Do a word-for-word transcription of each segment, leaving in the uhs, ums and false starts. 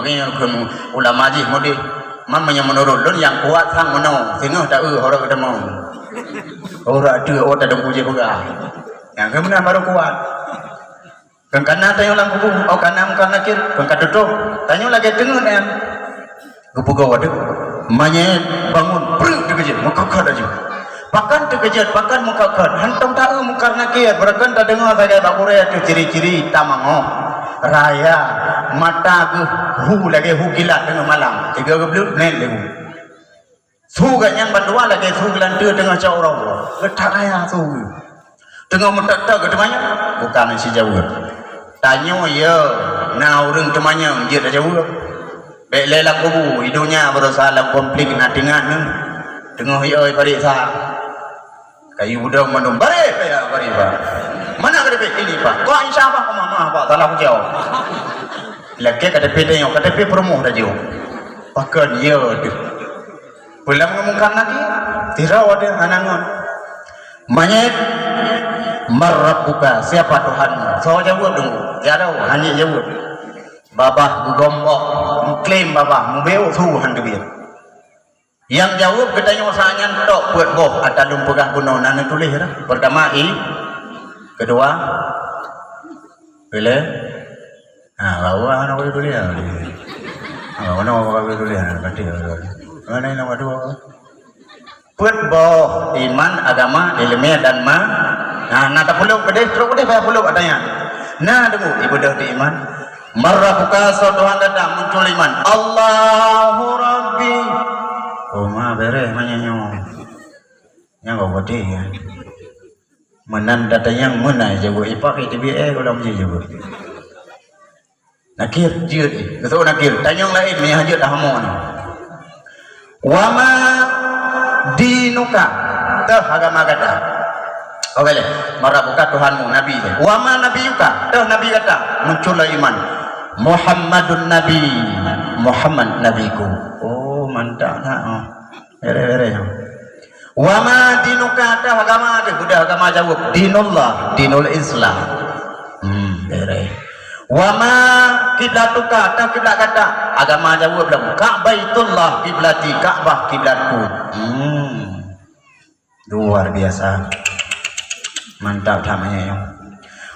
Nyoe kheun ulama jih mudeh. Man meunyoe meunurot lôn nyang kuat sang meunoe, singoh taeu horeuh teumeung. Horeuh ateueh oh tadong bujée peugah. Nyang keu meunan barô kuat. Kön kana tanyoe lam kubu, oh kana Mungkar Nakir, kön ka tutôp. Tanyoe lagée teungeut nyan. Geupeugoe deuh. Manyét bangun, preuek teukeujeuet, meukakat laju. Pakon teukeujeuet, pakon meukakat. Hantom taeu Mungkar Nakir, beureukan tadeungoe sagai bak gurée teuh ciri-ciri tamangoh. Raya, mata geuh hu lagée hu kilat teungoh malam. Tiga geubleuk, meuet lé hu. Su geuh nyan bandua lagée su geulanteue teungoh cok uroe. Geutak raya su geuh. Teungoh meutot-tot geuh teumanyong, bukan si jaweueb. Tanyoe yo, na ureuëng teumanyong jeuet tajaweueb. Bék lé lam kubu, i donya beurasa lam konflik na teuingat nyoe. Teungoh yo ibarék sa. Kayu budong mandum bareh paya bareh ba. Mana ka dapet ini pak? Kok insya Allah kok mama pak salah jawab. Lagi ka dapet tengok, ka dapet promo dah jauh. Pakon ya tu. Pulang ngomongkan lagi. Tirau ada anangan. Manyet marabbuka, siapa Tuhanmu? So jawab dulu. Ya tahu, hanya jawab. Babah gegombok, mengklaim babah, mubeu su han keubit. Nyang jaweueb geutanyoe saát nyan tok peuet boh ata lôn peugah bunoe na neutuléh dah. Peurtama i, keudua, pilée. Ha, bahwa hana boleh tuléh. Ha, mana orang boleh tuléh? Ha, kata orang. Mana yang nombor dua? Peuet boh iman, agama, ileumé dan ma. Nah, na tapeuleuk keudeh, trok keudeh payah peuleuk ata nyan. Na deungoe ibadah di iman. Marabbuka, soe Tuhan gata, muncul iman. Allahu Rabbi. Oh, ma bèrèh manyonyo. Nyang kau gede ya. Meunan data nyang meunan jaweueb ipak itu bi eh ulang je jaweueb. Nakir jeuet eh. Betul nakir. Tanyong lain meunyo jeuet dah hamoe. Wama dinuka, teuh agama gata. Oke leh, marabbuka Tuhanmu, nabi leh. Wama nabiyuka, teuh nabi gata. Muncul lah iman. Muhammadun nabi, Muhammad nabiku. Oh, mantap nak. Oh. Bere-bere. Wama dinuka, teuh agama teuh, udah agama jaweueb. Dinullah, dinul Islam. Hmm, bere. Wama kiblatuka, teuh kiblat gata. Agama jaweueb lom. Ka'baitullah kiblati, Ka'bah kiblatku. Hmm. Luar biasa. Mantap that meunyoe.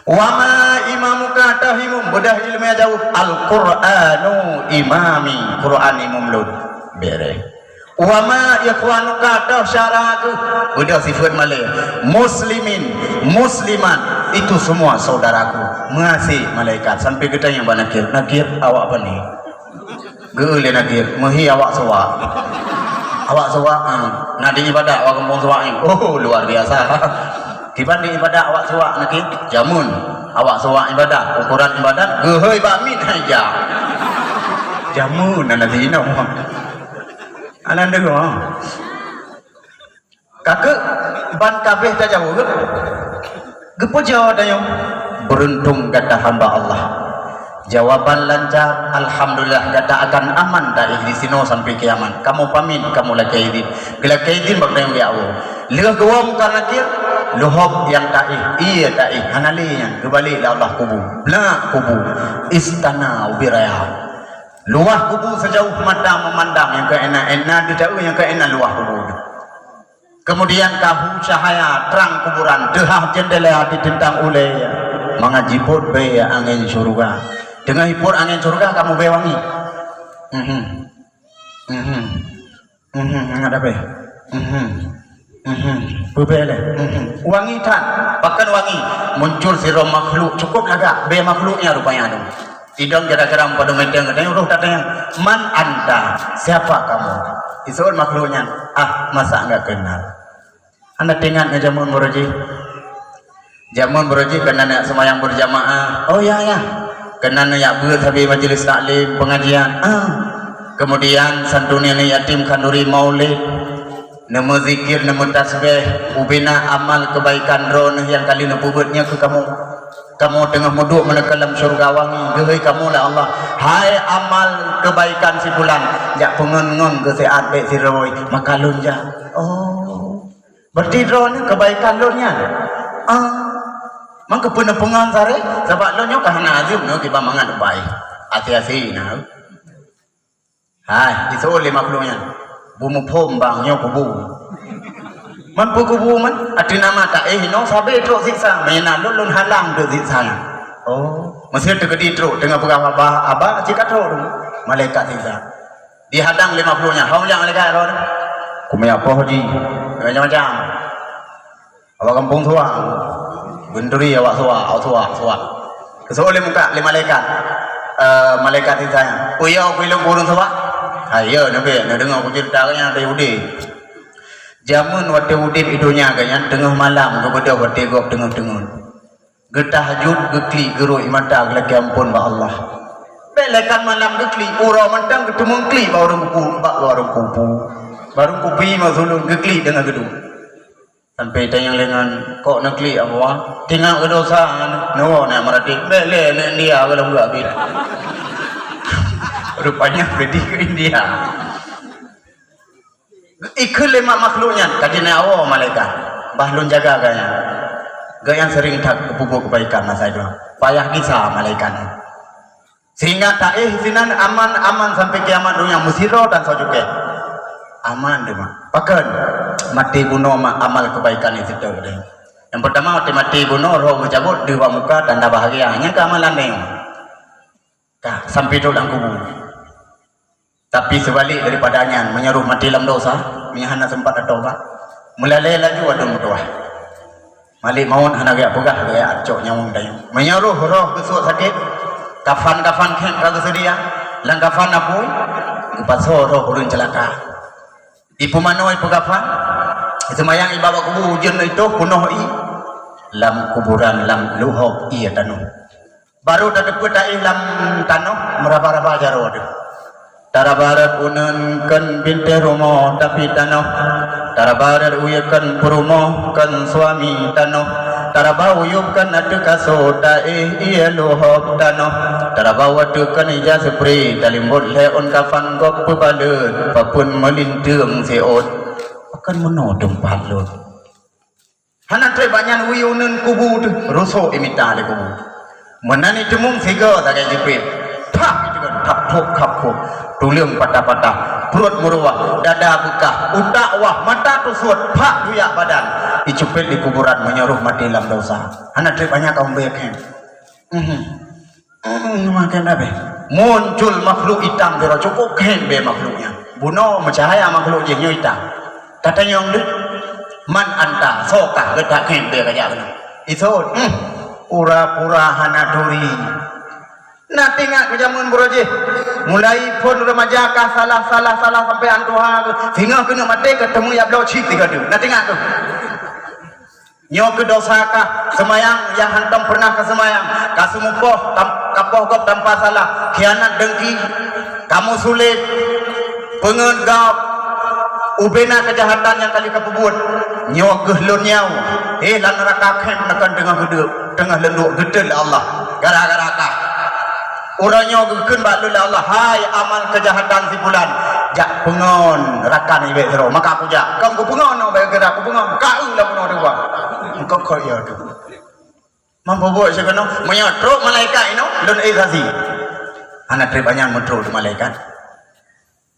Wama imamuka, teuh imum, beudôh ileumé jaweueb. Al-Qur'anu imami, Qur'an imum lôn. Bere. Wama ikhwanuka, teuh syedara keuh, beudôh sifeuet malée. Muslimin, muslimat, itu semua saudaraku. Meuhasé malaikat sampai geutanyong bak Nakir, Nakir, awak pane? Geu lé Nakir, meuhi awak suwak. Awak suwak, ha. Na di ibadat awak gampông suwak nyoe. Oh, luar biasa. Kiban di ibadat awak suwak Nakir, jameun. Awak suwak ibadat, ukuran ibadat, geuhôi bak miet hai jak. Jameun na Nabi inoe. Alan deungoe. Kakeuh ban kabeh tajaweueb. Geupujoe tanyoe, beuruntung gata hamba Allah. Jawaban lancar, alhamdulillah, gata akan aman taéh disinoe sampai kiamat. Kamoe pamit, kamoe lakée idin. Geulakée idin bak tanyoe ya Allah. Lheueh geuwoe Mungkar Nakir, leuhop nyang taéh, ié taéh, hana lé nyan, geubalek lé Allah kubu. Blak kubu, istana ubit raya. Luwah kubu sejauh mata memandang, nyang keu ena-ena ditaeu, nyang keu ena luwah kubu. Kemudian ka hu cahaya trang kuburan, teuhah jeundela diteuntang ulée, mangat jipot bée angén syeuruga. Teungoh jipot angén syeuruga ka mubée wangi. Mhm. Mhm. Mhm, mangat bée. Mhm. Mhm. Peubée lé. Mhm. Wangi that. Pakon wangi? Muncul sidroe makhluk cukup lagak. Bée makhluk nyan rupanya tu. Idong kira-kira empat meter, katanya, "Roh," katanya, "Man anta? Siapa kamu?" Disebut makhluk nyan, "Ah, masa enggak kenal." Anda teuingat ngon jameun baroe jih? Jameun baroe jih keunan jak seumayang beurjamaah. Oh ya, ya. Keunan jak beuet sabe majelis taklim, pengajian. Ah. Kemudian santunan yatim khanduri maulid. Neumeuzikir, neumeutasbeh, ubena amal keubaikan droeneuh nyang ka lheueh neupeubuet nyoe keu kamoe. Kamoe teungoh meuduek meuneuka lam syeuruga wangi, geuhôi kamoe lé Allah, "Hai amal keubaikan si fulan, jak peungon-ngon geuh siat bék sidroe, maka lôn jak." Oh. Berarti droeneuh keubaikan lôn nyan. Ah. Mangkeupeue neupeungon saré? Sabab lôn nyoe ka hana azeub nyoe kiban mangat baik. Até-até na. Hai, jiseuôt lé makhluk nyan. Beumuphom bang nyoe kubu. Man peu kubu man, ateueh nama taéh inoe sabe trok siksa, meunan lôn lôn halang trok siksa nyan. Oh, meusé teukeudi trok teungoh peugah haba, haba cit ka trok tu. Malaikat siksa. Dihadang lé makhluk nyan, hom jak malaikat roh tu. Kumé apoh ji, macam-macam. Awak gampông suah. Geunduri awak suah, awak suah, suah. Geuseuôt lé muka lé malaikat. Eh, malaikat ditanya, "Uyo ku ilong kureueng suah?" "Hai, yo, Nabi, neudeungoe ku ceurita geuh nyan dari udeb. Jameun watée udeb di donya geuh nyan, teungoh malam geubeudôh watée gob teungeut-teungeut. Geutahajud, geuklik, geurôi mata, geulakée amphon bak Allah. Bék lé kan malam geuklik, uroe mantong geuteumeung klik bak ureuëng kupu, bak ureuëng kupu. Bak ureuëng kupi maksud lôn geuklik deungon geuduek." Sampai tanyong lé ngon, "Kok neuklik, Abu?" "Tingat keu dosa, neuwoe neuk meuratéb." "Bék lé, neuk India keu lôn geuh abit." Rupanya geudi keu India. Ikheun lé mak makhluk nyan, ka jeuet neuk awoe malaikat. Bah lôn jaga geuh nyan. Geuh nyan seuring that geupeubuet keubaikan masa nyoe. Payah gisa malaikat nyan. Sehingga taéh sinan aman-aman sampai kiamat donya meusidroe dan soe cukéh. Aman teuma. Pakon? Maté bunoe ma-, amal keubaikan nyang siteuk deh. Nyang peurtama, maté-maté bunoe roh geucabot deuh bak muka tanda bahagia. Nyang keu amalan neng. Ka sampai trok lam kubu. Tapi seubalik daripada nyan, meunyoe roh maté lam dosa, meunyoe hana seumpat tatobat, meulalée laju aduen meutuwah. Malek maut hana geujak peugah, geujak cok nyawöng tanyoe. Meunyoe roh, roh geusuet sakét, kafan-kafan khék ka geuseudia, lam kafan apui, geupasoe roh ureuëng ceulaka. Ipumanö ipeukafan, iseumayang iba bak kubu ujeuen itoh peunoh ié. Lam kuburan lam luhob ié tanoh. Barô tateupeue taéh lam tanoh, meuraba-raba jaroe deuh. Taraba rot uneuen kon bintéh rumoh tapi tanoh. Taraba rot uyeue kon peurumoh kon suami tanoh. Taraba uyueb kon ateueh kaso taéh ié luhob tanoh. Taraba wateueh kon ija seupre talimbot lhée ôn kafan gob peubaleuet papeuen meulinteung siôt. Pakon meunoe teumpat lôn. Hana treb bak nyan wie uneuen kubu teuh, rusok imita lé kubu. Meunan iteumeung sigoe sagai jipét. Thap iteukon, thap thop, thap thop. Tuleueng patah-patah, pruet meuruwah, dada beukah, utak wah, mata teusuet, phak duyak badan. Icupét di kuburan meunyoe roh maté lam dosa. Hana treb bak nyan ka umbée khem. Mhm. Hmm, makan dah beh. Muncul makhluk itam sidroe, cukup khem beh makhluk nyan. Bunoe meucahaya makhluk jih nyoe itam. Tatanyong deuh, "Man anta, soe kah geutak khem beh kajak keunoe?" Isot, hmm, pura-pura hana turi. Na teuingat keu jameun buroe jih. Mulai phon remaja kah salah, salah, salah sampai antuha keuh. Singoh keuneuk maté ka teumeuyak bloe cit sigoe deuh. Na teuingat keuh. Nyoe keuh dosa kah, seumayang nyang hántom peureunah kaseumayang, kaseumupoh tam-, kapoh gob tanpa salah, khianat deungki, kamoe sulet, peungeut gob, ubena keujahatan nyang ka lheueh kapeubuet. Nyoe keuh lôn nyoe, eh, lam neuraka khem neukon teungoh geuduek, teungoh lôn duek geuteun lé Allah, gara-gara kah. Uroe nyoe geukheun bak lôn lé Allah, "Hai amal keujahatan si fulan, jak peungon rakan ibek sidroe." Maka kujak, kon kupeungon, nyoe bak geura kupeungon, ka eu lam bunoe dua. Engkau kok ya tu. Mampu buat sigoe nyoe, meunyoe trok malaikat inoe, lôn ék saksi. Hana treb bak nyan meutrok malaikat.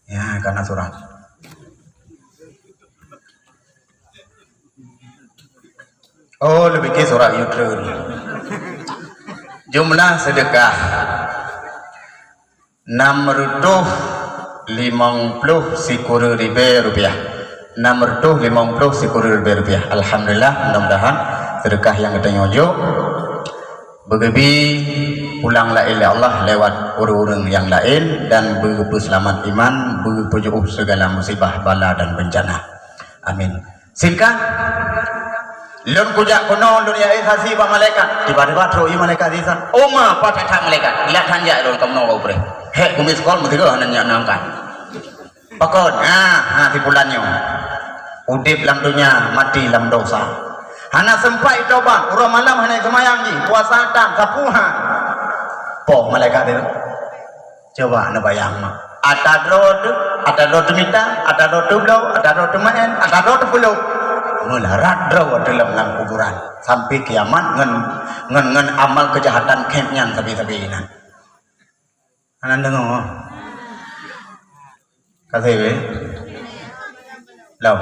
Ya, kana surat. Oh, leubeh ke surat Yutreun. Jumlah sedekah enam reutôh limong ploh sikureueng ribée rupiah. Enam reutôh limong ploh sikureueng ribée rupiah. Alhamdulillah, mudah-mudahan sedekah nyang geutanyoe jok beugeubi pulang laén lé Allah lewat ureuëng-ureuëng nyang laén dan beupeuseulamat iman, beupeujuôh segala musibah, bala dan bencana. Amin. Singkat, lôn kujak keunoe lôn ya saksi bak malaikat. Tiba-tiba trok ié malaikat sisa. Oma pat that malaikat. Lat han jak lôn keunoe bak upreh. Hek kumis kol meusigoe hana nyak nangkat. Pakon, ha, ha, si pulan nyoe. Udeb lam donya, mati lam dosa. Hana seumpat itobat, uroe malam hana seumayang jih, puasa tan, sapeue han. Poh malaikat tu. Coba neubayang ma. Ata droe teuh, ata droe teumita, ata droe teubloe, ata droe teumaén, ata droe teupeulok. Meularat droe teuh lom lam kuburan. Sampai kiamat ngon, ngon, ngon amal keujahatan khem nyan sabe-sabe inan. Hana deungoe. Ka sibé? Lom.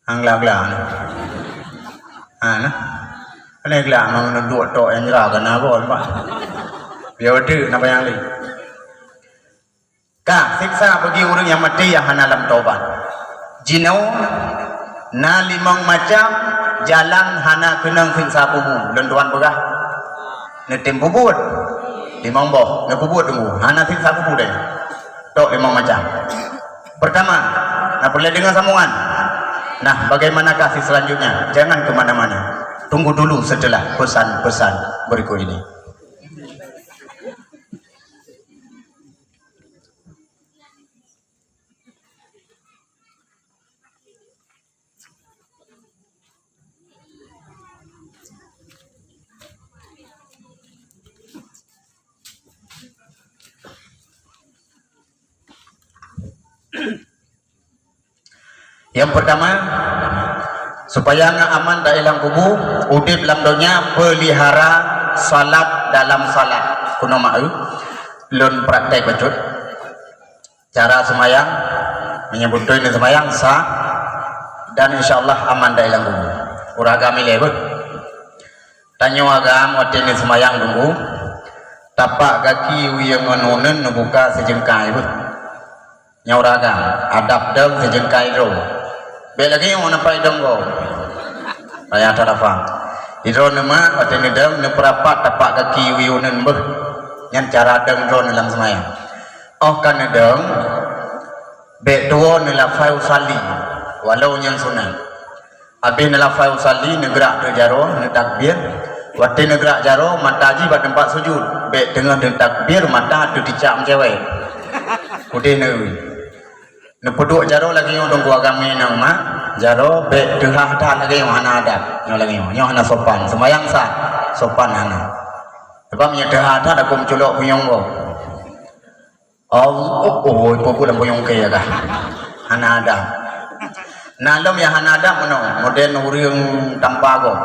Hang gla-gla. Ha, nah. Pane gla, mang duek tok nyang jra ka na goe, Pak. Biar beutôi, napa nyang laén? Ka, siksa bagi ureuëng nyang maté nyang hana lam taubat. Jinoe na limong macam jalan hana keunong siksa kubu. Lôn tuan peugah. Neutem peubuet. Limong boh. Neupeubuet teunggu. Hana siksa kubu deh. Tok limong macam. Pertama, na peureulée deungoe sambungan. Nah, bagaimanakah si selanjutnya? Jangan ke mana-mana. Tunggu dulu setelah pesan-pesan berikut ini. Nyang pertama, supaya ngon aman dalam kubu, udeb lam donya, pelihara salat dalam salat. Kuno maeu, lôn praktek bacut. Cara seumayang, meunyoe beutôi neuh seumayang, sah, dan insya Allah aman dalam kubu. Ureuëng agam ilée beuh. Tanyoe agam watée neuh seumayang dulu, tapak gaki uyueng ngon uneun neubuka sijeungkai beuh. Nyoe ureuëng agam, adab dong sijeungkai droe. Bék lagée nyoe nampai dong gob. Payah tarafa. Idroe neumat watée neudong neupeurapat tapak gaki uyueng uneun beuh. Nyan cara dong droe neuh lam seumayang. Óh ka neudong, bék tuwoe neulafai usalli, walau nyang sunat. Habéh neulafai usalli, neugrak teuk jaroe, neutakbir. Watée neugrak jaroe, mata jih bak teumpat sujut. Bék teungoh neutakbir, mata teuticak meucewek. Udeh neu. Neupeuduek jaroe lagée nyoe teungku agam inong mak. Jaroe bék teuhah that lagée nyoe hana adab. Nyoe lagée nyoe. Nyoe hana sopan. Seumayang sah. Sopan hana. Sebab nyoe teuhah that aku meuculok buyong gob. Allah, oh, oh, ibu-ibu lam buyong keu ya kah? Hana adab. Na lom nyang hana adab meunoe, modern ureuëng tanpa agam.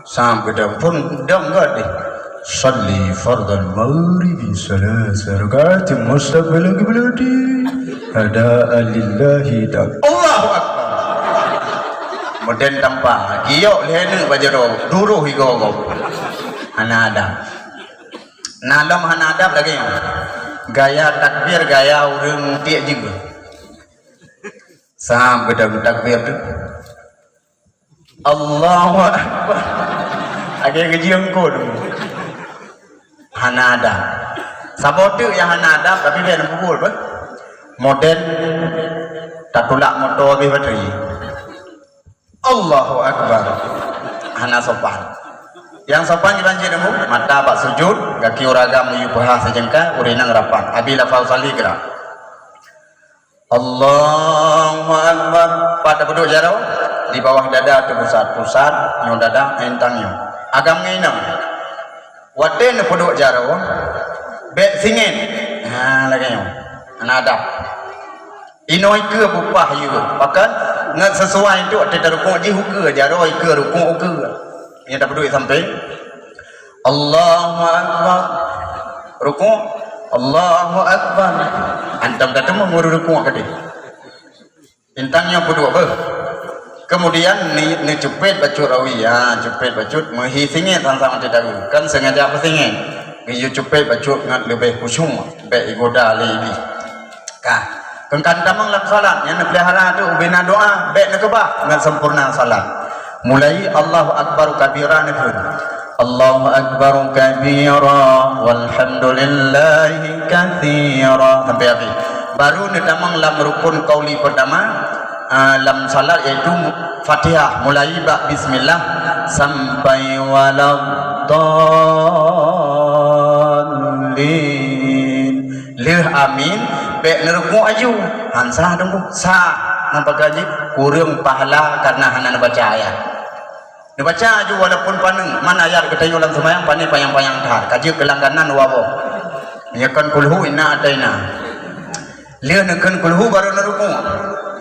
Sampai dah pun dong gak deh. Salli fardal maghribi salasa rakaatin mustaqbilal qiblati. Ada alillahi ta'ala. Allahu Akbar. Modern tanpa. Giyok lehenu bajero. Duruh igogo. Hana adab. Na lom hana adab lagée nyoe. Gaya takbir, gaya ureuëng tiek jeuet. Sam geuda takbir tu. Allahu Akbar. Lagée geujieng kon. Hana adab. Saboh teuk nyang hana adab, tapi dia nak pukul beh. Modern tatulak moto habéh bateri. Allahu Akbar. Hana sopan. Nyang sopan kiban cit nemu, mata bak sujud, gaki ureuëng agam miyueb peuhah sijeungkai, ureuëng inong rapat. Abi lafal sali gerak. Allahu Akbar. Pat tapeuduek jaroe, di bawah dada teupusat. Pusat, nyoe dada, entang nyoe. Agam ngon inong. Watée neupeuduek jaroe, bék singét. Ha, lagée nyoe. Hana adab. Inoe ikeue bupah yue. Pakon ngon sesuai tu watée tarukuk jih ukeue, jaroe ikeue rukuk ukeue. Nyang tapeuduek sampéng. Allahu Akbar. Rukuk. Allahu Akbar. Antam dah teumong guru rukuk tadi. Intang nyoe peuduek beuh. Kemudian ni, ni cupet bacut rawi, ha, cupet bacut meuhi singét sang-sang teudaru. Kan sengaja beusingét. Geuyue cupet bacut ngon leubeh khusyuk, bék igoda lé iblih. Ka. Keungkan tamong lam salat, nyang neupeulihara tu ubena doa, bék neukeubah ngon sempurna salat. Mulai Allahu Akbar kabira neukheun. Allahu Akbar kabira, walhamdulillahi katsira. Sampai habis. Baru neutamong lam rukun qauli pertama, ah, lam salat, yaitu Fatihah. Mulai bak bismillah sampai waladdallin. Lheueh amin, bék neurukuk aju. Han sah dong, sah. Nampak gaji kureueng pahala karena hana neubaca ayat. Neubaca aju walaupun paneuk, man ayat geutanyoe lam seumayang pane panyang-panyang that, ka jeuet keu langganan dua boh. Meunyoe kon kulhu inna ataina. Lheueh neukheun kulhu baru neurukuk.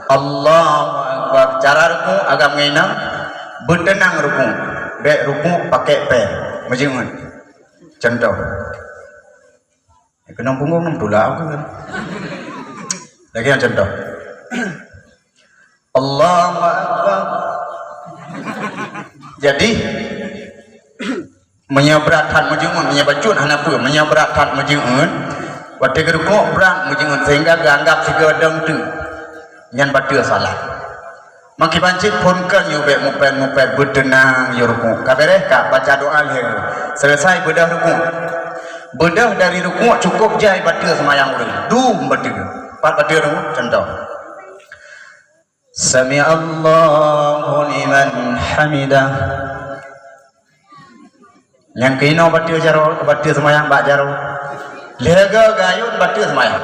Allahu Akbar. Cara rukuk agam ngon inong, beuteunang rukuk. Bék rukuk pakai pen. Meujeungeut. Contoh. Keunong punggong nem tulak aku kan. Lagèe contoh. Allahu Akbar. Jadi, meunyoe brat that meujeuet, meunyoe bacut hana peue, meunyoe brat that meujeuet, watèe geurukuk brat meujeuet sehingga geuanggap sigoe dong teuk, nyan bateue salat. Meukiban cit phôn keu nyoe bèk mupèt-mupèt, beuteunang yue rukuk. Ka bèrèh ka baca doa lhèe. Seuleusai beudôh rukuk. Beudôh dari rukuk cukôp jai bateue seumayang ureueng. Dum bateue. Pat bateue rukuk? Contoh. Sami'allahu liman hamidah. Nyang keunoe bateue jaroe, bateue seumayang bak jaroe. Lhèe goe geuayôn bateue seumayang.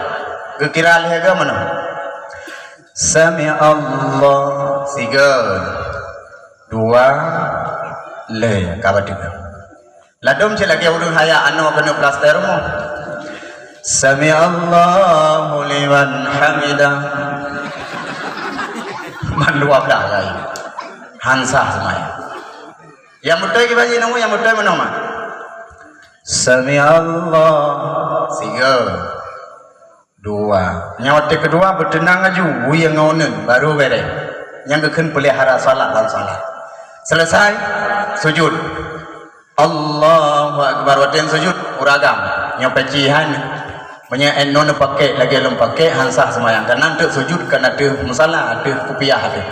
Geukira lhèe goe meunoe. Sami'allah, sigoe, dua, lhèe, ka bateue. Ladôm cit lagèe ureueng haya anoe keuneuk plaster rumoh. Sami'allahu liman hamidah. Man dua blah kali. Han sah seumayang. Nyang beutôi kiban jih nunggu, nyang beutôi meunoe mat. Sami'allah. Sigoe. Dua. Nyang watèe keudua beuteunang laju, wuyeng ngon uneun, baru bèrèh. Nyang geukheun peulihara salat dan salat. Seuleusai, sujud. Allahu Akbar. Watèe sujud, uragam. Nyoe peci hai. Meunyoe ét noe neupaké lagèe lôn paké, han sah seumayang. Kareuna teuk sujud kan ateueh musala, ateueh kupiah ateueh.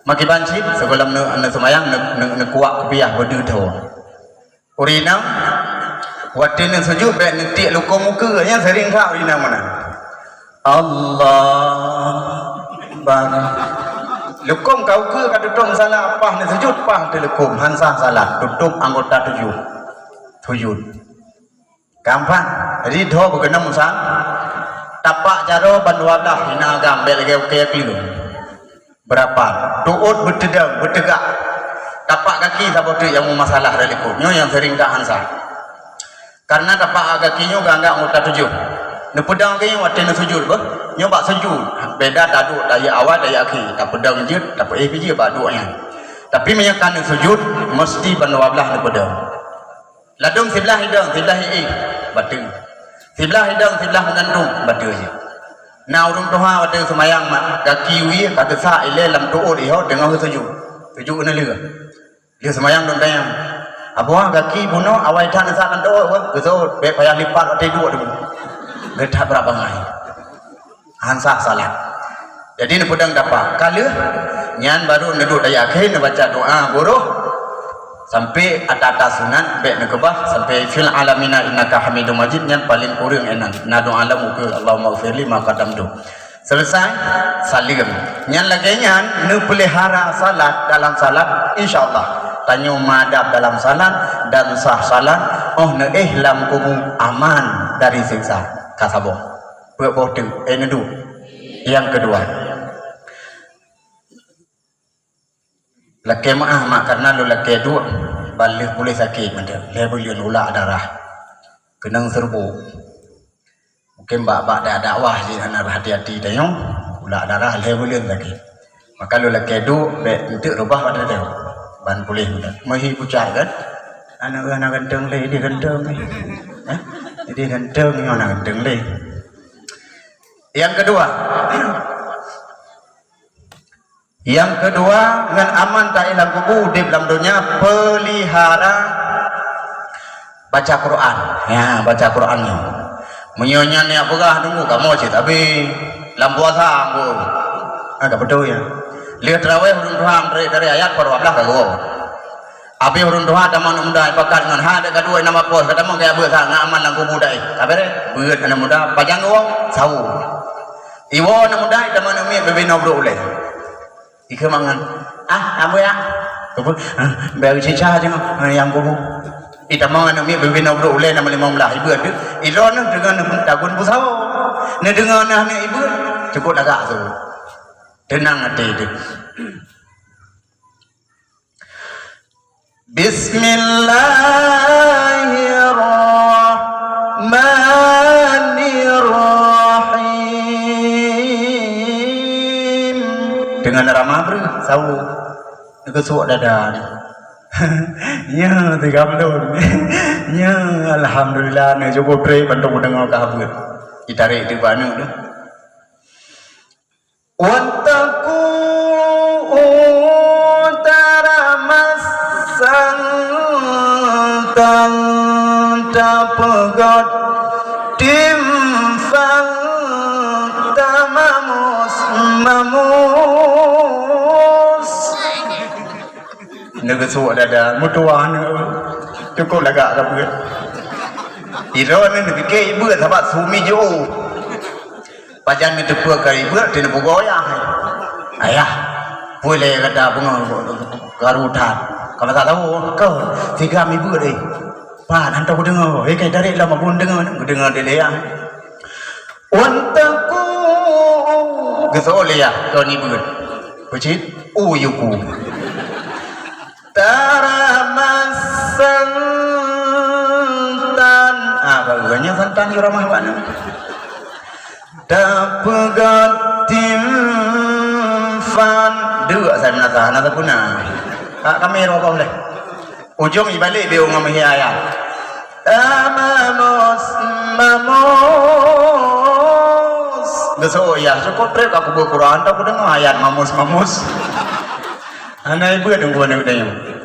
Meukiban cit, sigohlom neu-, neuseumayang, neu-, neu-, neukuak kupiah beudeuh tho. Ureueng inong, watèe neusujud bèk neutiek lukôm ukeue, nyan seuring that ureueng inong meunan. Allah Akbar. Lukôm ka ukeue ka tutôp musala, paih neusujud, paih teulukôm, han sah salat, tutôp anggota tujoh. Sujud. Gampang. Jadi, dho beukeunong musala. Tapak jaroe ban dua blah, hina agam, bèk lagèe ukeue keu. Beurapat? Tuôt beuteudong, beuteugak. Tapak gaki saboh teuk nyang meumasalah dari likôt. Nyoe nyang seuring ka han sah. Kareuna tapak gaki nyoe geuanggap anggota tujoh. Neupeudong gaki nyoe watèe neusujud beuh. Nyoe bak sujud. Beda taduek dayeuek awai dayeuek akhé. Tapeudong jeuet, tapeuéh pih jeuet bak duek nyan. Tapi meunyoe ka neusujud, meusti ban dua blah neupeudong. Ladôm siblah idong, siblah ié, bateue. Siblah idong, siblah meugantung, bateue jih. Na ureueng tuha watèe seumayang mat, gaki wie ka geusak ilèe lam tuôt ihoe teungoh geusujud. Sujud keuneuk lheueh. Lheueh seumayang lôn tanyong, "Abu, gaki bunoe awai that neusak lam tuôt, wah?" "Geusut, bèk payah lipat watèe duek teuma." Geuh that brat bangai. Han sah salat. Jadi neupeudong tapak. Ka lheueh, nyan baru neuduek dayeuek akhé neubaca doa buroh sampai ata-ata sunat bèk neukeubah sampai fil alamina innaka hamidum majid, nyan paleng kureueng inan. Na doa lam ukeue Allahumma ghfirli ma qaddamtu. Seuleusai, saleuem. Nyan lagèe nyan neupeulihara salat dalam salat, insya Allah tanyoe madab dalam salat dan sah salat, 'oh neuéh lam kubu aman dari siksa. Ka saboh. Peuet boh teuk, eh, neuduek. Nyang keudua, lakèe meu'ah mak, kareuna lôn lakèe duek, ban lheueh puléh sakét mantong. Lhèe buleuen ulak darah. Keunong seureubu. Mungken bak-bak dak dakwah jih hana hati-hati tanyoe, ulak darah lhèe buleuen sakét. Maka lôn lakèe duek, bèk enteuk reubah watèe nyoe. Ban puléh mantong. Meuhi pucat kan? Aneuk hana ganteng lé, idéh ganteng lé. Hah? Idéh ganteng, nyoe hana ganteng lé. Nyang keudua. Nyang keudua, ngon aman taéh lam kubu udép lam donya, peulihara baca Quran. Ya, baca Quran nyoe. Meunyoe nyan nyang peugah nunggu kamoe cit, tapi lam puasa nunggu. Ah, ka beutôi ya. Lheueh tarawih ureueng tuha dari, dari ayat dua belas ka geuwoe. Abéh ureueng tuha tamong aneuk muda, pakat ngon ha dek kadua inong bapak, ka tamong kaya beuet sa, ngon aman lam kubu dai. Ka bèrèh, beuet aneuk muda, pajan geuwoe, sawo. Iwoe aneuk muda, tamong aneuk miet, beubi noe brok ulèe. Ikeu mangan. Ah, abu ya. Kubu, ah, bèk cica aja, ah, nyang kubu. Itamong aneuk miet, beubi noe brok ulèe, nama lima belas, ibeuet tu. Idroe neuh deungoe neuh tagun busawo. Neudeungoe neuh aneuk ibeuet, cukôp lagak tu. Teunang até tu. Bismillahirrahmanirrahim. Deungon rama breuh, sawo. Neugeusok dada nyoe. Nyoe, tiga buleuen. Nyoe, alhamdulillah, nyoe cukup trép bantu kudeungoe ka habeuet. Itarek teuh bak aneuk tu. Wattaqu, taramasang tan tapeugöt timphan tamamus-mamus. Neugeusok dada, meutuwah neu. Cukôp lagak ka beuet. Droeneuh neupike ibeuet sabab sumi jiôh. Pajan neuteupeue ka ibeuet, teuneupugoe ayah. Ayah, peue lé gata beungoh garu that. Ka masa tahu, keu, tiga mibeuet deh. Pat, hantom kudeungoe. Eh, kai tarék lom, abon deungoe, kudeungoe dilèe. Wattaqu. Geuseuôt lé yah, kon ibeut. Peucit, uyuku. Taramasang tan. Ah, baru nyan santan yo ramah bak neu. Tapeugöt timphan. Deuk asai meunasah, na sapeue na. Hak kami rokok leh. Ujong ibalek biôh ngon meuhiaya. Tamamus, mamus. Geuseuôt yah, cukôp trép ka kubu Quran, tak kudeungoe ayat mamus, mamus. Hana ibeut deungon aneuk tanyoe.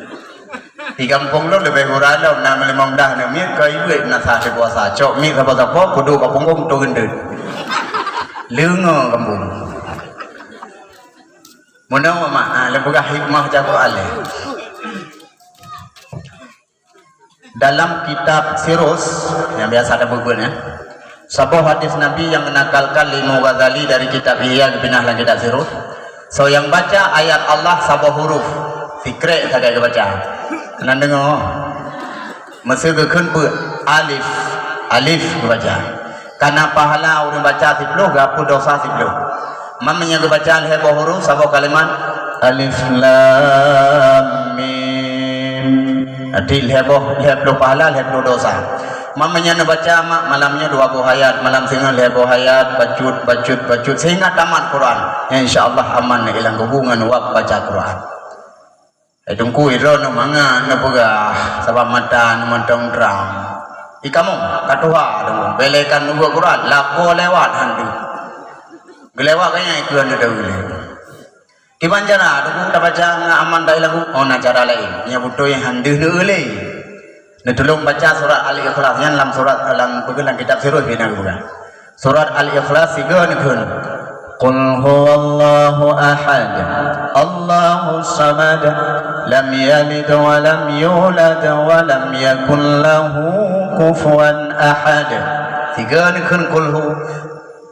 Di gampông lôn leubeh gura lom, na limong blah aneuk miet, ka ibeut na sa puasa. Cok miet sapo-sapo, kudu ka punggong tu gendut. Leungoe gampông. Meunoe mak, ah, lôn peugah hikmah jagoe alèh. Dalam kitab Sirus, nyang biasa tabeuet-beuet nyan, saboh hadis Nabi nyang geunakalkan lé Imam Ghazali dari kitab Ihya geupinah lam kitab Sirus. Soe nyang baca ayat Allah saboh huruf, sikrek sagai geubaca. Nan deungoe? Meuseu geukheun peuet, alif, alif geubaca. Kana pahala ureuëng baca siploh, geuhapus dosa siploh. Man meunyoe geubaca lhèe boh huruf, saboh kalimat, alif lam mim. Jadi lhèe boh, lhèe ploh pahala, lhèe ploh dosa. Man meunyoe neubaca mak malam nyoe dua boh ayat, malam singoh lhèe boh ayat, bacut, bacut, bacut, sehingga tamat Quran. Insya Allah aman ilang gugu ngon wab baca Quran. Eh, Teungku, droeneuh mangat neupeugah, sabab mata neumantong trang. Di kamoe, ka tuha Teungku, bèk lé ka neubuet Quran, lakoe lewat han deuh. Geulewat ka nyan ikheun neudeue lé. Kiban cara, Teungku, tabaca ngon aman dai lagu? Oh, na cara laén. Nyang beutôi han deuh neueu lé. Neutulông baca surat Al-Ikhlas nyan lam surat, lam, peugah lam kitab Sirus bina geupeugah. Surat Al-Ikhlas sigoe neukheun. Qul huwallahu ahad, Allahus samad, lam yalid wa lam yulad wa lam yakul lahu kufuwan ahad. Sigoe neukheun qul hu,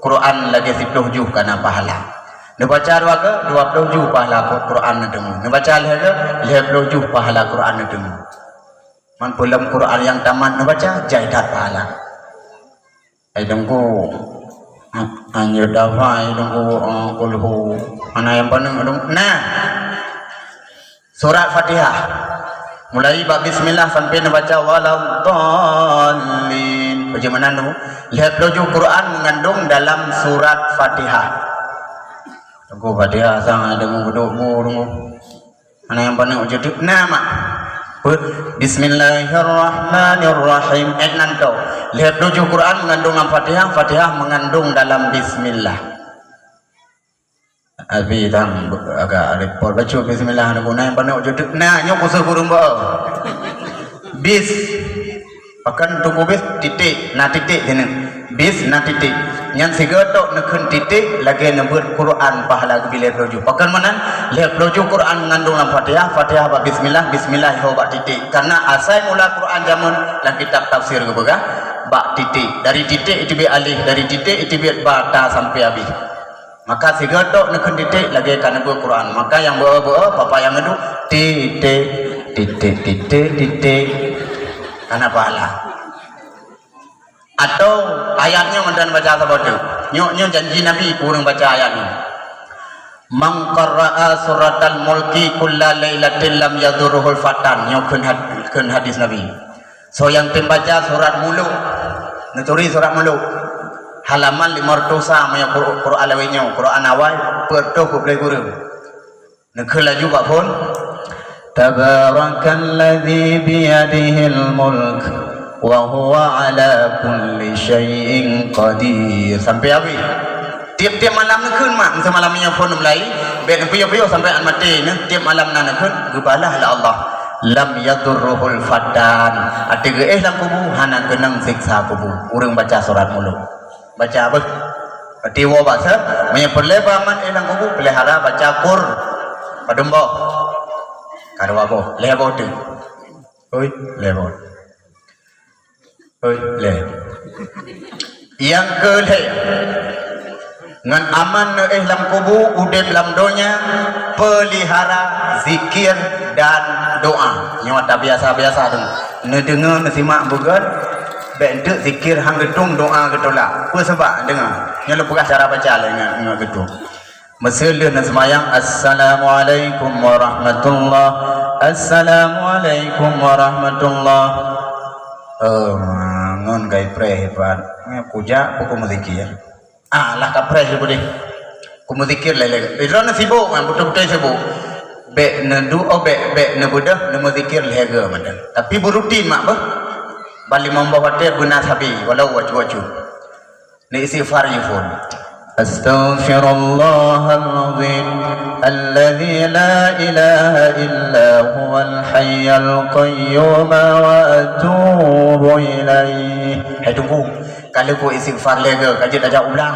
Quran lagèe siploh juh kana pahala. Neubaca dua goe, dua ploh juh pahala Quran neuteumé. Neubaca lhèe goe, lhèe ploh juh pahala Quran neuteumé. Man peue lam Quran nyang tamat neubaca, jai that pahala. Ai Teungku, an-, anjeut dafa, ai Teungku, eh, kulhu. Hana nyang paneuk, Teungku. Nah, surat Fatihah. Mulai bak bismillah sampai neubaca waladdallin. Bagaimana tu? Lhèe ploh juh Quran mengandung dalam surat Fatihah. Teungku, Fatihah sang ada meubeudôk bu, Teungku. Hana nyang paneuk jeuet na mak. Peuet, bismillahirrahmanirrahim. Eh, nan toh. Lhèe ploh juh Quran mengandung dalam Fatihah, Fatihah mengandung dalam bismillah. Abi tang agak repot bacut bismillah, na guna nyang paneuk jeuet na, nyoe khusus gureueng beu. Bis. Pakon Teungku bis titik, na titik sinan. Bis na titik. Nyan sigoe tok neukheun titik lagèe neubeuet Quran pahala geubi lhèe ploh juh. Pakon meunan? Lhèe ploh juh Quran mengandung lam Fatihah, Fatihah bak bismillah, bismillah iho bak titik. Karena asai mula Quran jameun lam kitab tafsir geupeugah bak titik. Dari titik iteubiet alif, dari titik iteubiet ba ta sampai abéh. Maka sigoe tok neukheun titik lagèe ka neubeuet Quran. Maka nyang beu-beu papa nyang ngeudok titik, titik, titik, titik. Kana pahala. Atau ayat nyoe mantong baca saboh teuk. Nyoe, nyoe janji Nabi keu ureueng baca ayat nyoe. "Man qara'a suratal mulki kulla lailatin lam yadurruhul fatan." Nyoe kheun had-, kheun hadis Nabi. Soe nyang tem baca surat Muluk, neuturi surat Muluk. Halaman lima ratus sa meunyoe Qur-, Quran lawét nyoe, Quran awai, peuet reutôh peuet plôh gureueng. Neukheun laju bak phon. Tabarakalladzi biyadihil mulk wa huwa ala kulli syai'in qadir. Sampai habis. Tiep-tiep malam neukheun mak, meuseumalam nyoe phon mulai, bèk neupiôh-piôh sampai an maté nyoe, tiep malam na neukheun, geubalah lé Allah. Lam yadurruhul fatan. Até geuéh lam kubu, hana keunong siksa kubu. Ureueng baca surat muluk. Baca beuh. Berarti woe bak seueb, meunyoe peureulèe bak aman éh lam kubu, peulihara baca kur. Padum boh? Ka dua boh, lhèe boh teuk. Oi, lhèe boh. Oi, lhèe. Nyang keu lhèe, ngon aman neuéh lam kubu, udép lam donya, peulihara zikir dan doa. Nyoe tabiasa-biasa deungoe. Neudeungoe, neusimak beugöt, bèk enteuk zikir han geutueng, doa geutulak. Peue sabab? Deungoe. Nyoe lôn peugah cara baca lé ngon, ngon geutueng. Meuseu lheueh neuseumayang, "Assalamualaikum warahmatullah. Assalamualaikum warahmatullah." Oh, ngon gai preh hebat. Kujak pukul meuzikir. Ah, lah ka preh lé budeh. Kumeuzikir lé-lé. Droeneuh sibuk kan, beutôi-beutôi sibuk. Bèk neudu-, oh, bèk, bèk neubeudôh, neumeuzikir lhèe geuh mantong. Tapi beurutin mak beuh. Ban limong boh watèe beuna sabe, walau wacu-wacu. Neuistighfar yue phon. Astaghfirullahalazim, alladzi la ilaha illa huwal hayyul qayyum, wa atubu ilaih. Hai teungku, ka lheueh ku istighfar lhèe geuh, ka jeuet tajak u blang.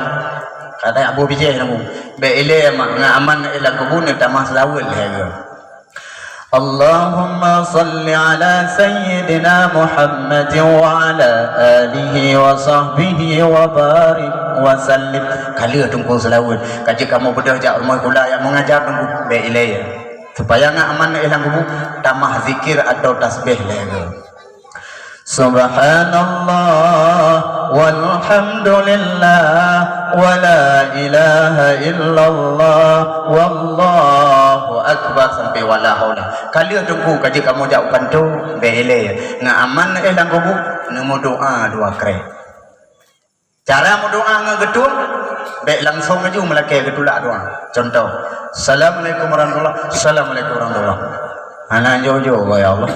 Ka tajak boh bijèh teungku. Bèk ilèe mak, ngon aman éh lam kubu neutamah seulaweuet lhèe geuh. Allahumma shalli ala sayyidina Muhammadin wa ala alihi wa sahbihi wa barik wa sallim. Ka lheueh teungku seulaweuet. Ka jeuet kamoe beudôh jak rumoh sikula nyang meungajar teungku, bèk ilèe. Supaya ngon aman éh lam kubu, tamah zikir atau tasbih lhèe geuh. Subhanallah, walhamdulillah, wala ilaha illallah, wallahu akbar, sampai wala haula. Ka lheueh teungku, ka jeuet kamoe jak u kantô, bèk ilèe. Ngon aman éh lam kubu, neumeudoa dua krek. Cara meudoa ngon geutueng, bèk langsong laju meulakèe geutulak doa. Contoh, "Assalamualaikum warahmatullah, assalamualaikum warahmatullah." Hana jo-jo, ya Allah.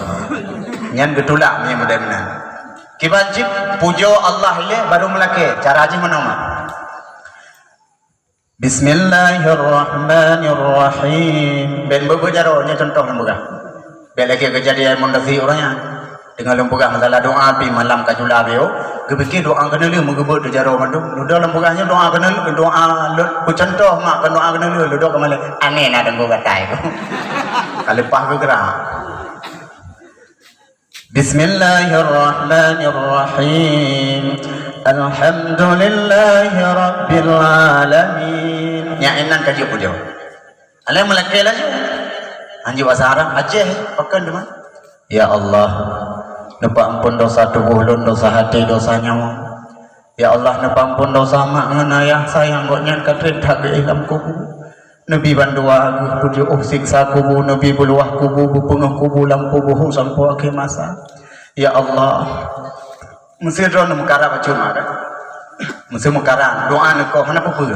Nyan geutulak meunyo model meunan. Kiban cit, pujoe Allah ilèe baru meulakèe. Cara jih meunoe mak. Bismillahirrahmanirrahim. Bèk beubeujaro, nyoe contoh lôn peugah. Bèk lagèe keujadian Mondasi uroe nyan. Teungoh lôn peugah masalah doa, pih malam ka jula beu. Geupike doa keuneulheueh meugeubeuet di jaroe mandum. Dudoe lôn peugah nyoe doa keuneulheueh, doa lôn peucontoh mak, kon doa keuneulheueh, dudoe keumalée. Aneh na deungoe gatai. Ka leupah geugrak. Bismillahirrahmanirrahim. Alhamdulillahi rabbil alamin. Nyan inan ka jeuet pujoe. Alai meulakée laju. Hanjeuet basa Arab, Aceh, pakon teuma. Ya Allah, neupeuampon dosa tuboh lôn, dosa até, dosa nyawöng. Ya Allah, neupeuampon dosa mak ngon ayah, sayang gobnyan ka trép that geuéh lam kubu. Neubi bandua geuh peujeuôh siksa kubu, neubi beuluwah kubu, beupeungöh kubu lam puboh sampoe akhé masa. Ya Allah, Meusé droeneuh meukaram bacut mak kan? Meusé meukaram, doa neukoh hana peue-peue.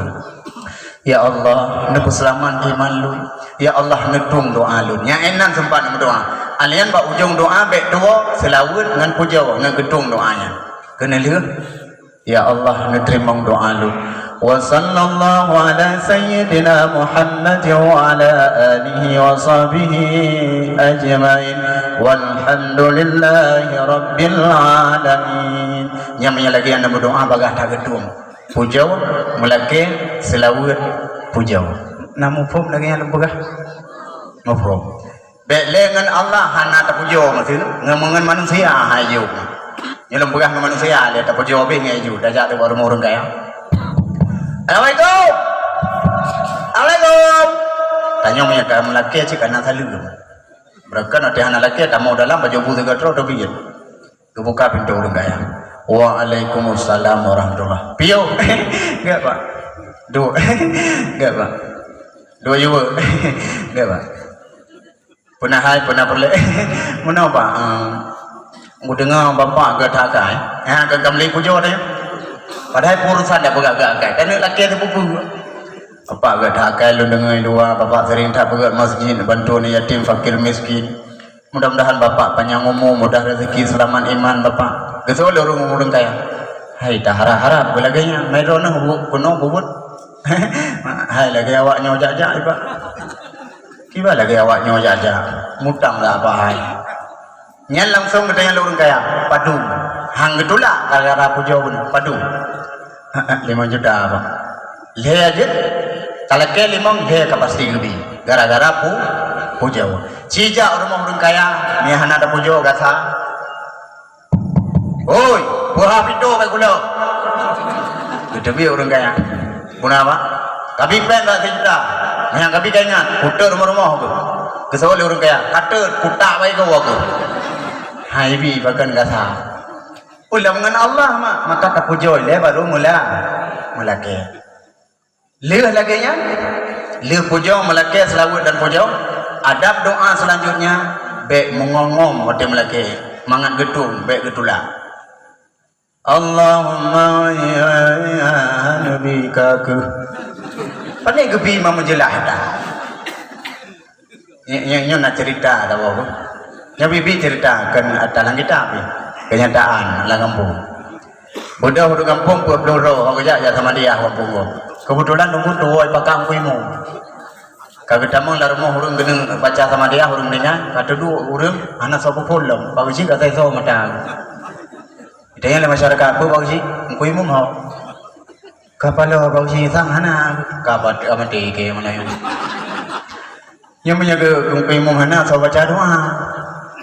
Ya Allah, neupeuseulamat iman lôn. Ya Allah, neutueng doa lôn. Nyang inan seumpat neumeudoa. Alai nyan bak ujong doa bèk tuwoe seulaweuet ngon pujoe ngon geutueng doa nyan. Keuneulheueh, ya Allah, neuteurimong doa lôn. Wa sallallahu ala sayyidina Muhammad wa ala alihi wa sahbihi ajmain. Walhamdulillahi rabbil alamin. Nyang meunyoe lagèe nyan meudoa bagaih that geutueng. Pujoe, meulakée, seulaweuet, pujoe. Na muphom lagèe nyang lôn peugah? Muphom. Bèk lé ngon Allah hana tapujoe meuteun, ngon, ngon manusia hai yôh. Nyoe lôn peugah ngon manusia lé tapujoe beh ngon yôh, tajak teuk bak rumoh ureueng kaya. Assalamualaikum. Assalamualaikum. Tanyoe meunyo ka meulakée cit kana saleuem. Beureukan watée hana lakée tamong dalam bajée bu sigoe troh teubiet. Geubuka pintoe ureueng kaya. Waalaikumsalam warahmatullah. Piôh. Gèt, Pak. Dua. Gèt, Pak. Dua yuwa. Gèt, Pak. Peuna hai, peuna peureulèe. Meunoe, Pak. Ehm, kudeungoe bapak gèt that akai. Ha, ka, ka meuli pujoe teuh. Padahai urosan dak peugah gèt akai. Kan lakée teuh peue-peue. Bapak gèt that akai lôn deungoe dua, bapak sering that peugèt masjid, bantu aneuk yatim, fakir miskin. Mudah-mudahan Bapak panyang umu, mudah rezeki, seulamat iman Bapak. Geuseuôt lé ureueng-ureueng kaya. Hai, taharap-harap beulagèe nyan, mai droeneuh bu-, keunoe bubuet. Hai lagèe awak nyoe jak-jak, Pak. Kiban lagèe awak nyoe jak-jak. Mutang lah apa hai. Nyan langsung geutanyoe lé ureueng kaya, padum. Han geutulak gara-gara pujoe bunoe, padum. Limong juta, Pak. Lhèe jeuet, talakèe limong, lhèe ka pasti geubi. Gara-gara pu-, pujoe. Ci jak u rumoh ureueng kaya, meunyo hana tapujoe gasa. "Oi, buha pintoe bak gula." Geuteubiet ureueng kaya. "Peue na, Pak?" "Kabi péng ka sijuta." "Nyang kabi ka ingat, kutot rumoh-rumoh keuh." Geuseuôt lé ureueng kaya, "Katot, kutak bak igoe keuh." Hai bi pakon gasa. Ulôn ngon Allah, Mak, maka tapujoe lé baru mula, mulakèe. Lheueh lagèe nyan, lheueh pujoe, meulakèe, seulaweuet dan pujoe, adab doa selanjutnya, bèk meungom-ngom watèe meulakèe, mangat geutueng, bèk geutulak. Allahumma ya Nabi ka keuh. Pane geubi meujeulah dah. Nyoe, nyoe, nyoe na cerita dah, Bapak. Nyoe bibi cerita, kon ata lam kitab nyoe. Kenyataan lam gampông. Beudôh ureueng gampông peuet ploh droe, awak geujak jak Samadiyah gampông gob. Keubeutulan nunggu tuwoe pakam kuimu. Ka geutamong lam rumoh ureueng geuneuk baca Samadiyah, ureueng deungon, ka teuduek ureueng hana soe peuphon lom. Pak Uji ka sai soe mata. Ditanya lé masyarakat, "Peue Pak Uji? Kuimu ho?" Ka paloe Pak Uji sang hana. Ka pat-, ka maté kèe meunan. Nyan meunyo geu-, geupeue imum hana soe baca doa.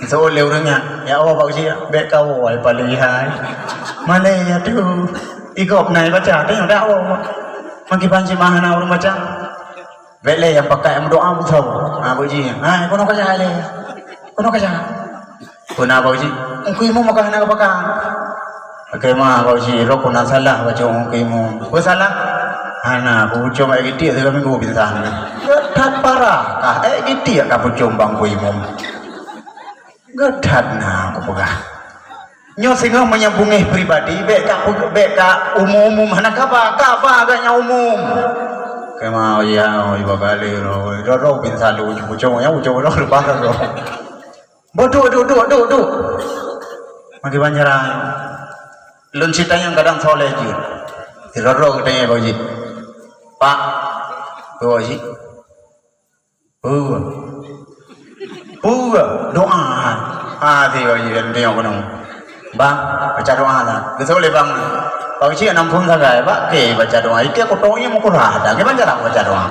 Geuseuôt lé ureueng nyan, "Ya Allah, Pak Uji, bèk kawoe paleng hai." Malèe, aduh. Igob na baca, teunyok dak woe. Meukiban cit hana ureueng baca. Bèk lé nyang pakat nyang meudoa beusoe. Ha, Pak Uji. Ha, keunoe kaca lé. Keunoe kaca. Peue na Pak Uji? Ungku imum maka hana geupakat. Oke, ma Pak Uji, roh peue na salah baca ungku imum. Peue salah? Hana, kupucom èk gitiek sigoe minggu pingsan. Geuh that parah kah èk gitiek ka pucom bak ungku imum. Geuh that na kupeugah. Nyoe singoh meunyo beungèh pribadi, bèk ka pu-, bèk ka umum-umum hana kaba, kaba geuh nyang umum. Oke, ma, ya, iba kali roh, roh, roh pingsan laju pucom, ya, pucom roh leupah roh. Boh, duek, duek, duek, duek, duek. Bagi banjaran. Lôn cit tanyong kadang soleh jih. Sidroe-droe geutanyong Pak Uji. "Pak, peue Pak Uji?" "Peue? Peue? Doa." Ah, si Pak Uji, tanyong keunoe. "Bang, baca doa lah." Geuseuôt lé bang. Pak Uji, "Aneuk phon sagai, bak kèe baca doa. Ikèe kutô nyoe meukurah dah. Kiban cara baca doa?"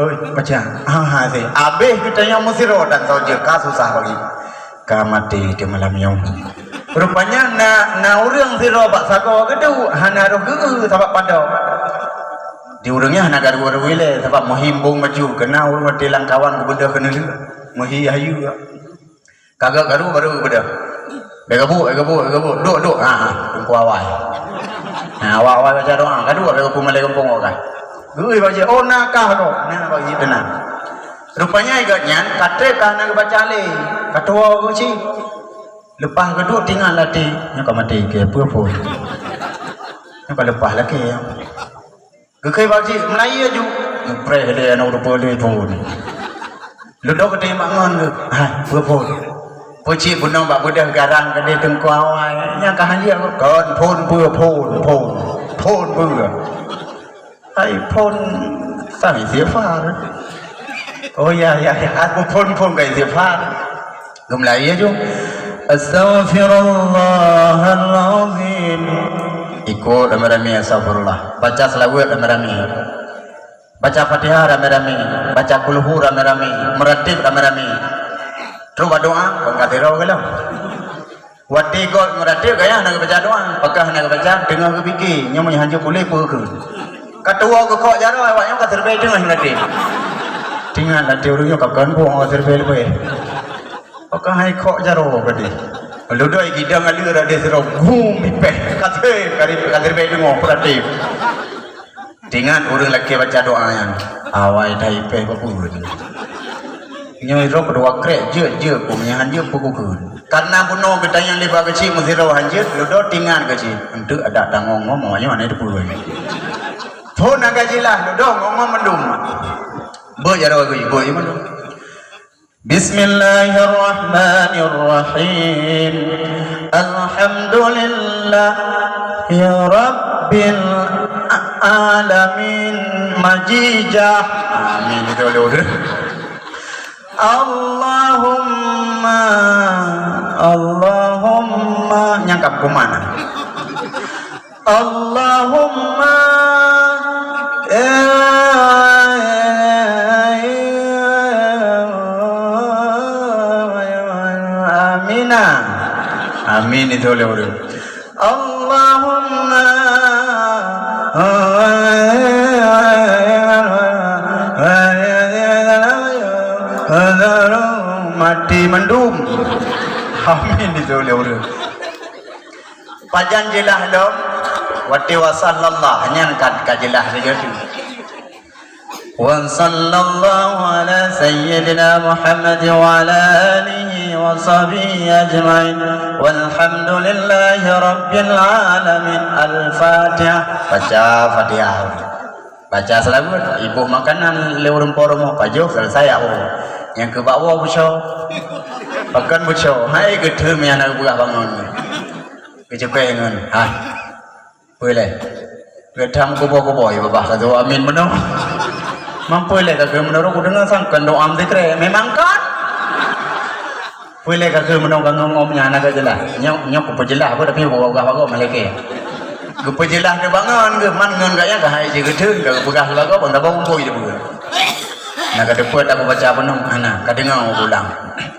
Oi, baca. Ha, ha, si. Abéh geutanyong meusidroe dan saboh jeuet ka susah bagi. Ka maté di malam nyoe. Rupanya na, na ureueng sidroe bak sagoe geuduek, hana roh geu-eu sabab padub. Di ureueng nyan hana garu-garu ilèe, sabab meuhi embong maju, keu na ureueng watèe lam kawan geubeudôh keuneulheueh, meuhi hayeue. Ka geuh garu baru geubeudôh. "Bèk gabuk, bèk gabuk, bèk gabuk. Duek, duek." Ha, ha. Teungku awai. Ha, awai-awai baca doa. Ka duek bèk gabuk malèe gampông awak kah. Geuyue bak jih, "Oh, na kah kok." Na bak jih teunang. Rupanya gobnyan ka trép ka hana geubaca lé. Ka tuwoe geuh cit. Leupah geuduek teuingat lam até. Nyoe ka maté kèe, peue phon. Nyoe ka leupah lakèe. Geukheun bak jih, "Meulayeue aju." Geupreh lé aneuk rupa lé phon. Leudoh geutanyong bak ngon geuh, "Hai, peue phon?" Peue cit bunoe bak beudôh garang keudéh teungku awai. Nyang ka hanjeuet kon phon peue, phon, phon. Phon peue? Hai phon sang istighfar. Oh ya, ya, ya. Aku phon-phon ka istighfar. Geumeulayeue aju. Astaghfirullahalazim. Ikot ramé-ramé astaghfirullah. Baca seulaweuet ramé-ramé. Baca Fatihah ramé-ramé. Baca kulhu ramé-ramé. Meuratib ramé-ramé. Trok bak doa, kon ka sidroe gohlom. Watèe gob meuratib gaya hana geubaca doa, pakon hana geubaca, teungoh geupike, nyoe meunyo hanjeuet puléh peue kheun. Ka tuwoe geukok jaroe, awak nyoe ka siribèe teungoh meuratib. Teuingat lam até ureueng nyoe ka kon bueng awak siribèe leubèh. Pakon hai kok jaroe ka deh. Leudoh gidong aleue rot deh sidroe, gum ipèh, ka siribèe, ka siribèe teungoh meuratib. Teuingat ureueng lakèe baca doa nyan, awai that ipèh bak peue. Nyoe droe keudua krek jeuet-jeuet peue nyan jeuet peue kukheun. Karena bunoe geutanyong lé bak keuchik meusidroe hanjeuet, leudoh teuingat keuchik. Enteuk adak tangong ngom awak nyoe hana teupeue. Phon agak jilah leudoh ngom-ngom mandum. Beuet jaroe geuh, beuet mandum. Bismillahirrahmanirrahim. Alhamdulillah ya rabbil alamin. Majijah. Amin. Itu dulu. Allahumma, Allahumma, nyang ka kuman. Allahumma, eh, amina. Amin itu oleh ureueng. Allahumma, mati mandum. Amin itu oleh ureueng. Pajan jeulaih lom, watée wa sallallahu, nyan ka, ka jeulaih saja tu. Wa sallallahu ala sayyidina Muhammad wa ala alihi wa sahbihi ajmain. Walhamdulillahi rabbil alamin. Al-Fatihah. Baca Fatihah. Baca seulaweuet, iboh makanan lé ureueng po rumoh, pajoh, selesai awak. Nyang keu bak woe beuso. Pakon beuso, hai geutheun nyang na geupeugah bangon. Geucukée ngon, ha. Peue lé? Geutham kuboh-kuboh, ya babah ka tu amin meunoe. Mampu lé ka keu meunoe, kudeungoe sangkon doa meusikrek, memang kan? Peue lé ka keu meunoe ka ngom-ngom nyan hana ka jeulaih. Nyoe, nyoe kupeujeulah apa tapi geupeugah bagoe malaikat. Geupeujeulah teuh bangon geuh man ngon gaya ka hai jih geutheun ka geupeugah bagoe ban tabong umpui teuh. Nah, ka teupeu tak kubaca penuh, hana, ka deungoe ulang.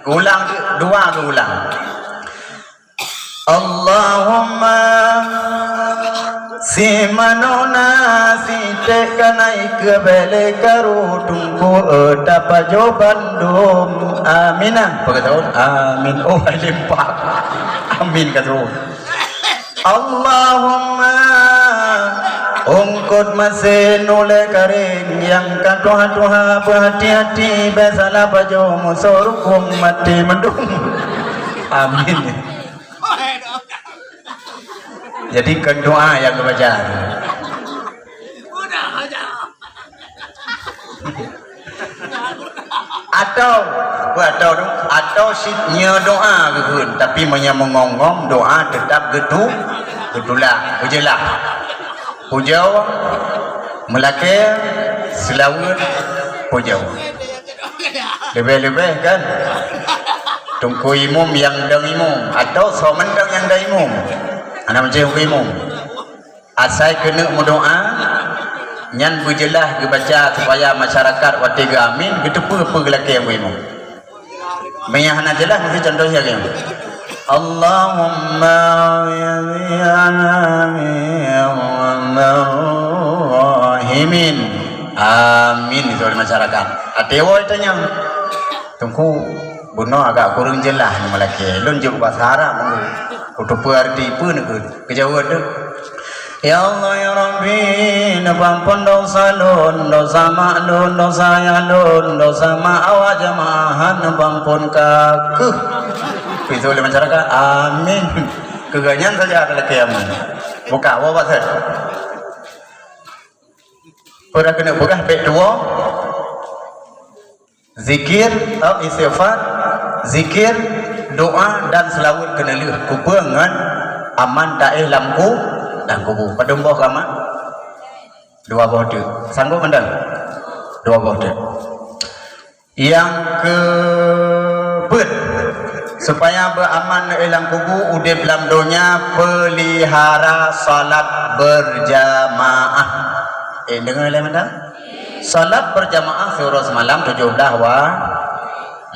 Ulang dua kali ulang. Allahumma si manona si tek kanai ke bele karu tungku tapajoh bandum. Aminah. Peue kata? Amin. Oh, hai limpak. Amin ka terus. Allahumma ungkot masén ulée karéng nyang ka tuha-tuha beuhati-hati bèk salah pajoh musoh rukung maté mandum. Amin. Jadi kon doa nyang geubaca. Atau, atau, atau si nyoe doa geukheun, tapi meunyoe meungong-ngong doa tetap geutu-, geutulak, geujeulaih. Pujoe, meulakée, seulaweuet, pujoe. Leubeh-leubeh kan? Teungku imum nyang dong imum atau soe mantong nyang dong imum. Hana macam teungku imum. Asai keuneuk meudoa, nyan beujeulaih geubaca supaya masyarakat watée geuamin geuteupeue peue geulakée nyang beuimum. Meunyo hana jeulaih, meusti contoh lagée nyoe. Allahumma rahimin. Amin, itu masyarakat. Até woe tanyong. Teungku, bunoe agak kureueng jeulaih nyoe meulakée. Lôn jok basa Arab, kuteupeue arti peue neukheun. Geujaweueb deuh. Ya Allah, ya Rabbi, neupeuampon dosa lôn, dosa mak lôn, dosa ayah lôn, dosa mak awak jeumaáh, neupeuampon ka keuh. Pisu lé masyarakat, amin. Keu geuhnyan saja ada lakée amin. Buka, woe bak sét. Peue keuneuk peugah bék tuwoe. Zikir, oh, istighfar, zikir, doa, dan seulaweuet keuneulheueh. Kupeue ngon aman taéh lam ku-, lam kubu. Padum boh ka aman? Dua boh teuk. Sanggob mantong? Dua boh teuk. Nyang keupeuet, supaya beuaman taéh lam kubu, udeb lam donya, peulihara salat berjamaah. Eh, deungoe lé mantong? Salat berjamaah siuroe seumalam tujoh blaih wa-,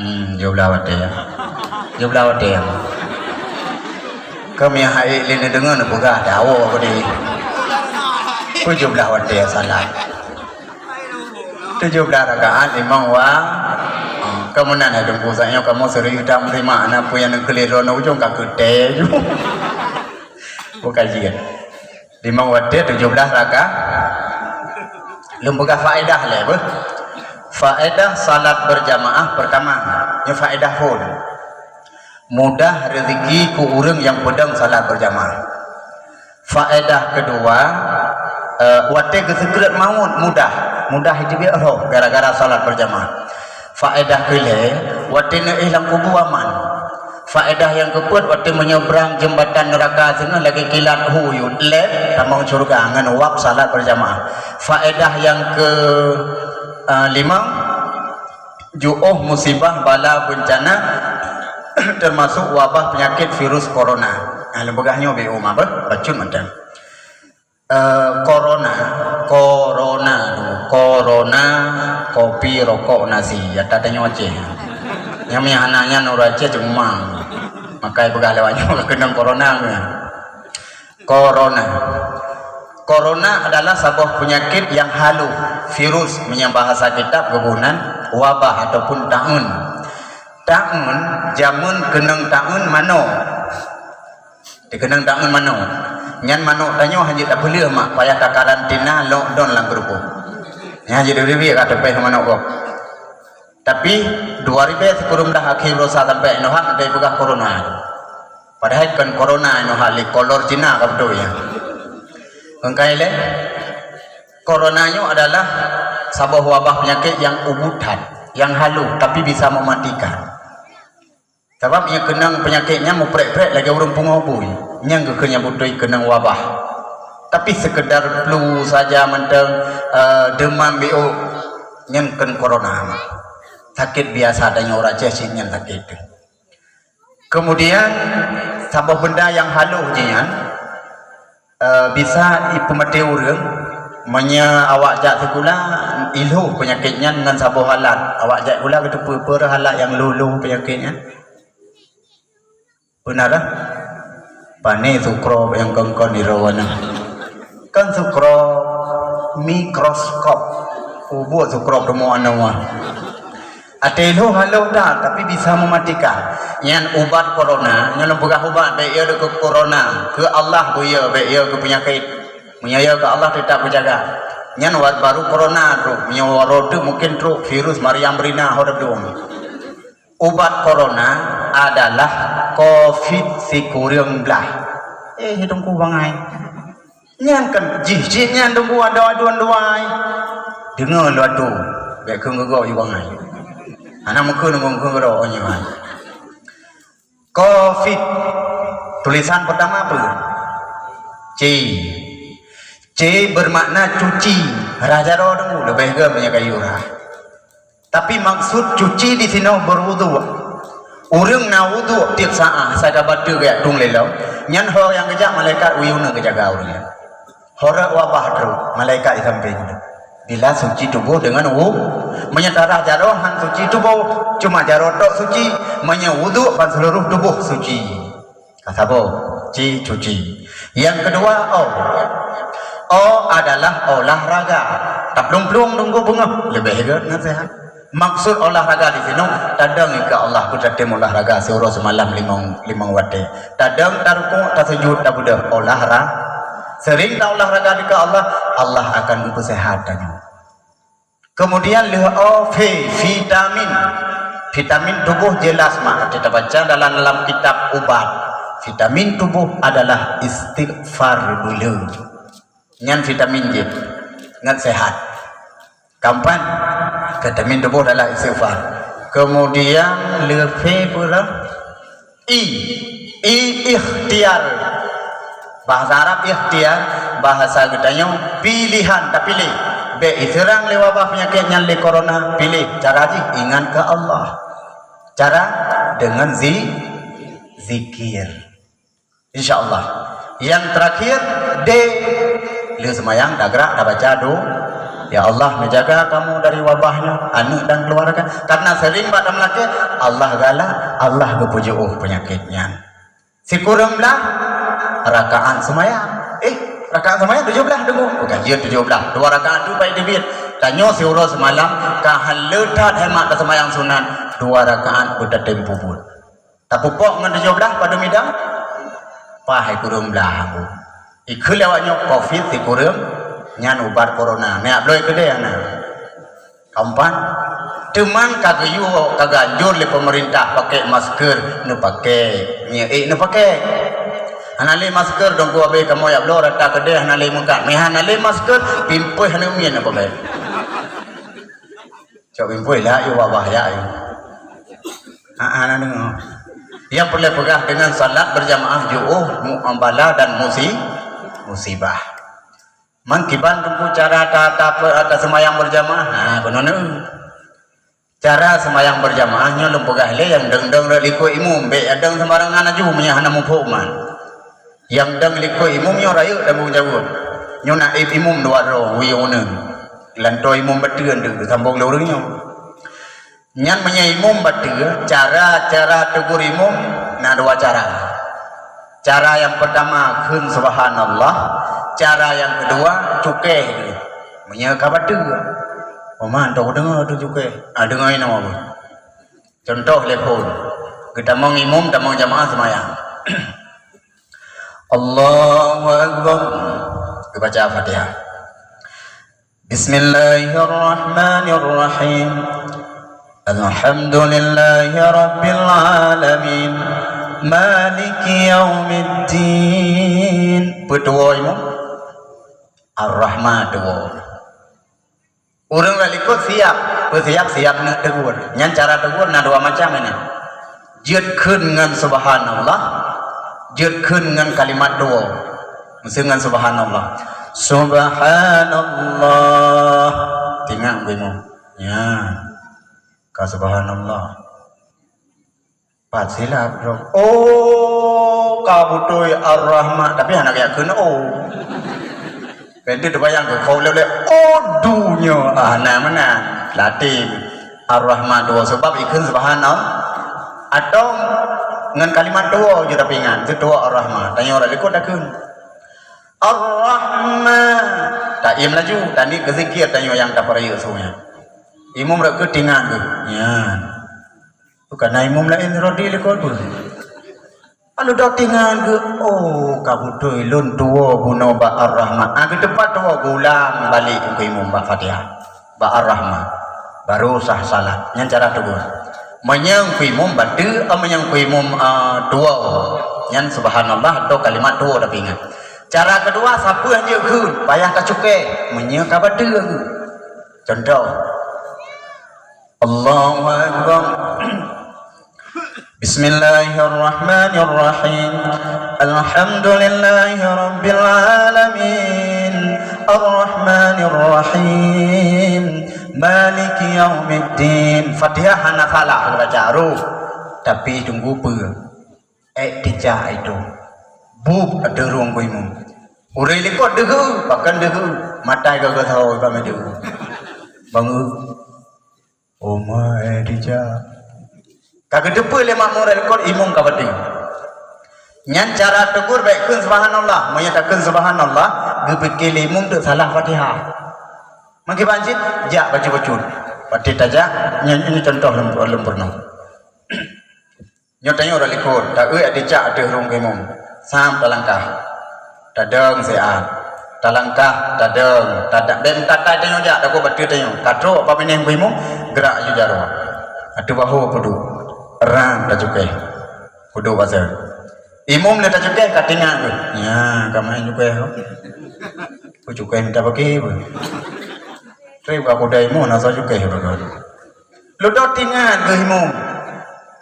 hmm, tujoh blaih watée, ya. Tujoh blaih watée, ya. Kami hai lé neudeungoe neupeugah dawa geude. Tujoh blaih watée salat. Tujoh blaih rakaat limong wa-, oh, kamoe nan hai teungku, saat nyoe kamoe serius that meusimak, na peue nyang neukeulen droeneuh ujong ka keuté ju. Bukan jih. Limong watée tujoh blaih raka-, lôn peugah faedah lé beuh. Faedah salat berjamaah pertama, nyoe faedah phon. Mudah rezeki keu ureuëng nyang peudong salat berjamaah. Faedah keudua, eh, watée geuseukreut mawöt mudah, mudah jibiet roh gara-gara salat berjamaah. Faedah keulhée, Watée neuéh lam kubu aman. Faedah nyang keupeuet, watée meunyebrang jeumbatan neuraka singoh lagée kilat hu yue lép tamong syeuruga ngon wab salat beurjamaah. Faedah nyang ke, eh, limong, jiôh musibah bala beuncana, teumasok wabah peunyakét virus corona. Nah, leubeugah nyoe beu uma beh, bacut mantong. Eh, corona, corona, corona, kopi, rokok, nasi. Ya, tatanyoe Aceh. Nyang meuhana nyan ureuëng Aceh cuma makai peugah lewat nyoe keunong corona. Corona. Corona adalah saboh peunyakét nyang halôh, virus, meunyoe bahasa kitab geuboh nan wabah ataupun taeun. Taeun, jameun keunong taeun manok. Dikeunong taeun manok. Nyan manok tanyoe hana jeuet tapeuleueh mak, payah takarantina lockdown lam geurubong. Nyan jeuet dibri ka teupeh manok gob. Tapi dua ribèe sikureueng blah akhé baroesa sampai inoe hak dai peugah corona. Padahai kon corona inoe hak lé kolor Cina ka beutôi ya. Engkai lé corona nyoe adalah saboh wabah peunyakét nyang ubit that, nyang halôh tapi bisa mematikan. Sabab nyang keunong peunyakét nyan muprek-prek lagée ureuëng pungoh bui. Nyang geukheun nyang beutôi keunong wabah. Tapi sekedar flu saja mantong, eh, demam biôk, nyan kon corona. Sakét biasa tanyoe ureuëng Aceh cit nyan sakét teuh. Kemudian saboh benda nyang halôh jih nyan, eh, bisa ipeumaté ureuëng, meunyoe awak jak sikula, ilhôh peunyakét nyan ngon saboh alat. Awak jak sikula geuteupeue peue halat nyang lhôh-lhôh peunyakét nyan. Peue na? Pane sukrob nyang kon-kon di roh na. Kon sukrob, mikroskop. Ubuet sukrob teuma anoe. Até lhôh halôh that, tapi bisa mematikan. Nyan ubat corona, nyan lôn peugah ubat, bék yö keu corona, keu Allah beu yö, bék yö keu peunyakét. Meunyoe yö keu Allah teutap beujaga. Nyan wa-, baru corona trok, meunyoe waroe teuk mungken trok virus Maryam Brina ho dum. Ubat corona adalah covid sikureueng blah. Eh, hidungku bangai. Nyan kan jih cit nyan deungoe adoe-adoe duai. Deungoe lôn atoe, bék kheun geugoe yue bangai. Hana meukeun deungoe kheun geuroe nyoe hai. Covid. Tulisan pertama apa? C. C bermakna cuci. Rhah jaroe deungoe leubeh geuh meunyoe ka yue rhah. Tapi maksud cuci di sinoe berwudhu. Ureuëng na wudhu tiep saát, asai ka bateue geujak tueng lé lom, nyan ho nyang geujak malaikat uyueue geujaga ureuëng nyan. Ho rhot wabah trok, malaikat di sampéng. Bila suci tuboh deungon wu-, meunyoe tarhah jaroe han suci tuboh, cuma jaroe tok suci, meunyoe wudhu ban seuluruh tuboh suci. Ka saboh, ci cuci. Nyang keudua, o. O adalah olahraga. Taplueng-plueng deungoe beungoh, leubeh gét ngon seuhat. Maksud olahraga di sinoe, tadong keu Allah, beutatem olahraga siuroe seumalam limong, limong watée. Tadong tarukuk, tasujud, tabeudôh, olahra-, seuring taolahraga dikeue Allah, Allah akan geupeuseuhat tanyoe. Kemudian lheueh o, V, vitamin. Vitamin tuboh jelas mak, kita baca dalam, dalam kitab ubat. Vitamin tuboh adalah istighfar beuleue. Nyan vitamin jih. Ngat sehat. Keempat, vitamin tuboh adalah istighfar. Kemudian lheueh V pula, I. I ikhtiar. Bahasa Arab ikhtiar, bahasa geutanyoe pilihan, tapiléh. Bék iseurang lé wabah peunyakét nyan lé corona, piléh cara jih ingat keu Allah. Cara deungon zi-, zikir. Insya Allah. Nyang terakhir, D. Lheueh seumayang, tagrak, tabaca do-, Ya Allah, neujaga kamoe dari wabah nyoe, aneuk dan keluarga. Karena seuring bak tameulakée, Allah galak, Allah geupeujeuôh peunyakét nyan. Sikureueng blah, rakaat seumayang. Eh, rakaat seumayang tujoh blah deungoe. Bukan jeuet tujoh blah. Dua rakaat tu baik teubiet. Tanyoe siuroe seumalam, ka han le that hemat taseumayang sunat, dua rakaat beutatem peubuet. Tapupok ngon tujoh blah padub midang? Paih kureueng blah. Ikheun lé awak nyoe covid sikureueng, nyan ubat corona. Neujak bloe keudeh hana. Keempat, teuma ka geuyue, ka geuanjur lé pemerintah pakai masker, neupakai. Nyo ék neupakai. Hana lé masker, dong ku abéh kamoe jak bloe rata keudeh, hana lé meukat. Meuhana lé masker, pimpéh hana mien neupakai. Cok pimpéh lah, yue wabah ya, yue. Ha, ha, na deungoe. Nyang peureulée peugah deungon salat berjamaah jiôh mu-, bala dan musi-, musibah. Man kiban teungku cara ta-, ta-, ta-, taseumayang berjamaah? Ha, keunoe. Cara seumayang berjamaah nyoe lôn peugah lé, nyang dong-dong rot likot imum, bék dong sembarangan laju meunyoe hana muphom man. Nyang dong likot imum nyoe rayeuk tanggong jaweueb. Nyoe naib imum dua droe, wiyong uneun. Lantoe imum bateue deuh sambong lé ureuëng nyoe. Nyan meunyoe imum bateue, cara-cara teugor imum na dua cara. Cara nyang peurtama kheun subhanallah, cara nyang keudua cukée. Meunyoe ka bateue, oh man, tau deungoe tu cukée. Ah, deungoe inoe. Contoh lé phon. Geutamong imum, tamong jamaah seumayang. Allahu Akbar. Geubaca Fatihah. Bismillahirrahmanirrahim. Alhamdulillahirabbil alamin. Maliki yaumiddin. Peutuwo imum. Ar-Rahman tuwo. Ureuëng lam likot siab, peusiab-siab neuk teugor. Nyan cara teugor na dua macam ini. Jeuet kheun ngon subhanallah, jeuet kheun ngon kalimat tuwo. Miseue ngon subhanallah. Subhanallah. Tingat beuingoh. Ya. Ka subhanallah. Pat silap droe. Oh, ka beutôi Ar-Rahman, tapi hana geuyakheun oh. Kan tu teubayang keu kau lé-lé, oh dunia. Ah, na meunan. Latih Ar-Rahman tuwo sebab ikheun subhanallah. Atau ngon kalimat tuwo je tapi ingat, tu tuwo Ar-Rahman. Tanyoe ureuëng likot takheun. Ar-Rahman. Taiem laju, tani keu zikir tanyoe nyang tapeurayeuk semuanya. Imum rot keu tingan tu. Ya. Bukan na imum laén rot di likot pun. Lalu dok tingan geuh, oh, ka beutôi lôn tuwo bunoe bak Ar-Rahman. Ah, geuteupat tuwo geulang balek keu imum bak Fatihah. Bak Ar-Rahman. Baru sah salat. Nyan cara teugor. Meunyoe keu imum bateue, ah, meunyoe keu imum, ah, tuwo. Nyan subhanallah atau kalimat tuwo tapi ingat. Cara keudua, sapeue nyang jeuet kheun, payah tacukée. Meunyoe ka bateue geuh. Contoh. Allahu Akbar. Bismillahirrahmanirrahim. Alhamdulillahirabbil alamin. Arrahmanirrahim. Maliki yaumiddin. Fatihah hana salah baca huruf. Tapi tunggu peue? Ék tijak itu. Bup ateueh rueng keu imum. Ureuëng likot deuheu, bahkan deuheu. Matai gagah sawo bang itu. Bangun. Oma, eh, dija. Ka geuteupeue lé makmum rot likot imum ka bateue. Nyan cara teugor bék kheun subhanallah. Meunyoe takheun subhanallah, geupike lé imum teuk salah Fatihah. Mangke ban cit, jak bacut-bacut. Watée tajak, nyoe, nyoe contoh lom, lom peurunoe. Nyoe tanyoe rot likot, ta-eu até cak ateueh rueng keu imum. Sam talangkah. Tadong siat. Talangkah, tadong, tada-, bèk meukatai tanyoe jak, takot bateue tanyoe. Ka trok bak binéh keu imum, geurak aju jaroe. Ateueh bahô peuduek. Ram tacukéh. Peuduek basa. Imum lé tacukéh, ka tingat keuh. Nya, ka main cukéh keuh. Keuh cukéh minta paké peuh. Trép ka kudai imum, na soe cukéh bak keuh. Lôn dok tingat keuh imum.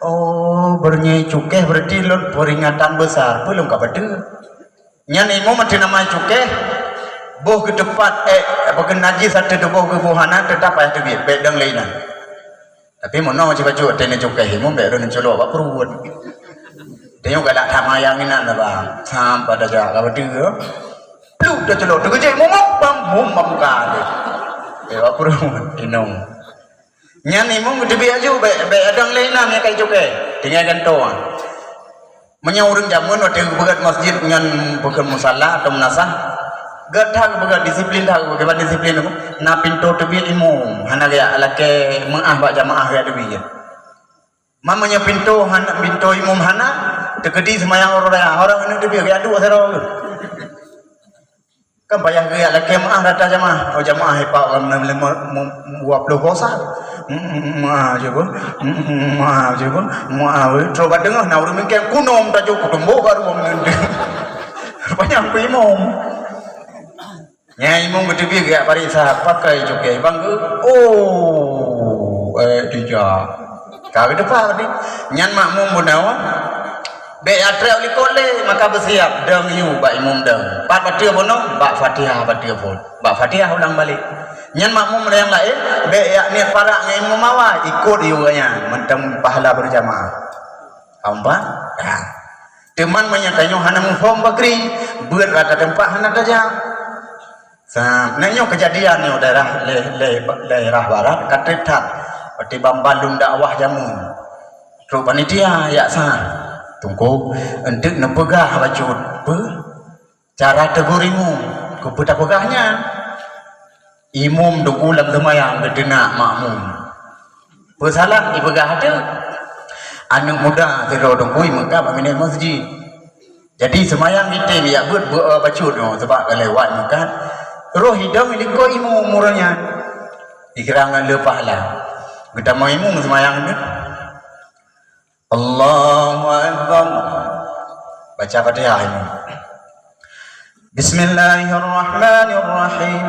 Oh, beureunyai cukéh berarti lôn peringatan besar. Peue lôn ka bateue. Nyan imum ateueh nama cukéh, boh geuteupat, eh, apa keu najis ateueh tuboh geuh boh hana, teutap payah teubiet, bèk dong lé inan. Tapi meunoe cit bacut ateueh cukéh imum, bèk lôn culok bak pruet. Tanyoe galak that mayang inan lah, bang. Sampai tajak ka bateue. Plup taculok, teukeujeuet imum, bang, bum, bang buka deh. Bèk bak pruet, inong. Nyan imum geuteubiet aju, bèk, bèk dong lé inan nyang ka icukéh. Tinggai gantoe. Meunyoe ureueng jameun watèe geupeugöt masjid ngon bukon musala atau meunasah, gèt that geupeugöt disiplin that geupeugöt disiplin, na pintoe teubiet imum, hana geujak lakèe meu'ah bak jamaah geujak teubiet. Ma meunyoe pintoe hana, pintoe imum hana, teukeudi seumayang uroe raya, ureueng hana teubiet geujak duek sidroe. Kan payah geujak lakèe meu'ah rata jamaah. Oh, jamaah hebat orang enam lima, dua puluh bosa. Meu'ah je pun. Meu'ah je pun. Meu'ah. Coba deungö, na ureueng mingkeng kunong tajok kutumbok baru orang ngeundeng. Rupanya aku imum. Nya imum geuteubiet geujak paréksa pakai cukéh bangga. Oh, eh, tijak. Ka geuteupah tadi. Nyan makmum bunoe. Bèk jak trép likot lé, maka beusiap dong yue bak imum dong. Pat bateue bunoe, bak Fatihah bateue phon. Bak Fatihah ulang balek. Nyan makmum nyang laén, bèk jak niet parak ngon imum awai, ikot yue gobnyan, mantong pahala beurjamaah. Paham, Pak? Ya. Teuma meunyoe tanyoe hana muphom pakri, beuet rata teumpat hana tajak. Sa, na nyoe keujadian nyoe daerah, lé-, lé-, daerah barat, ka trép that. Watèe ban-ban lôn dakwah jameun. Trok panitia, jak sa. Teungku, eunteuk neupeugah bacut. Peue? Cara teugor imum. Keupeue tapeugah nyan? Imum teungku lam seumayang geuteunak makmum. Peue salah jipeugah ateueh? Aneuk muda sidroe teungku jimeugah bak binéh meuseujid. Jadi seumayang jitem jak beuet beu-, bacut nyoe sabab ka lewat nyoe kan. Roh idong ilikot imum uroe nyan. Dikira ngon le pahala. Geutamong imum seumayang nyoe. Allahu Akbar. Baca Fatihah imum. Bismillahirrahmanirrahim.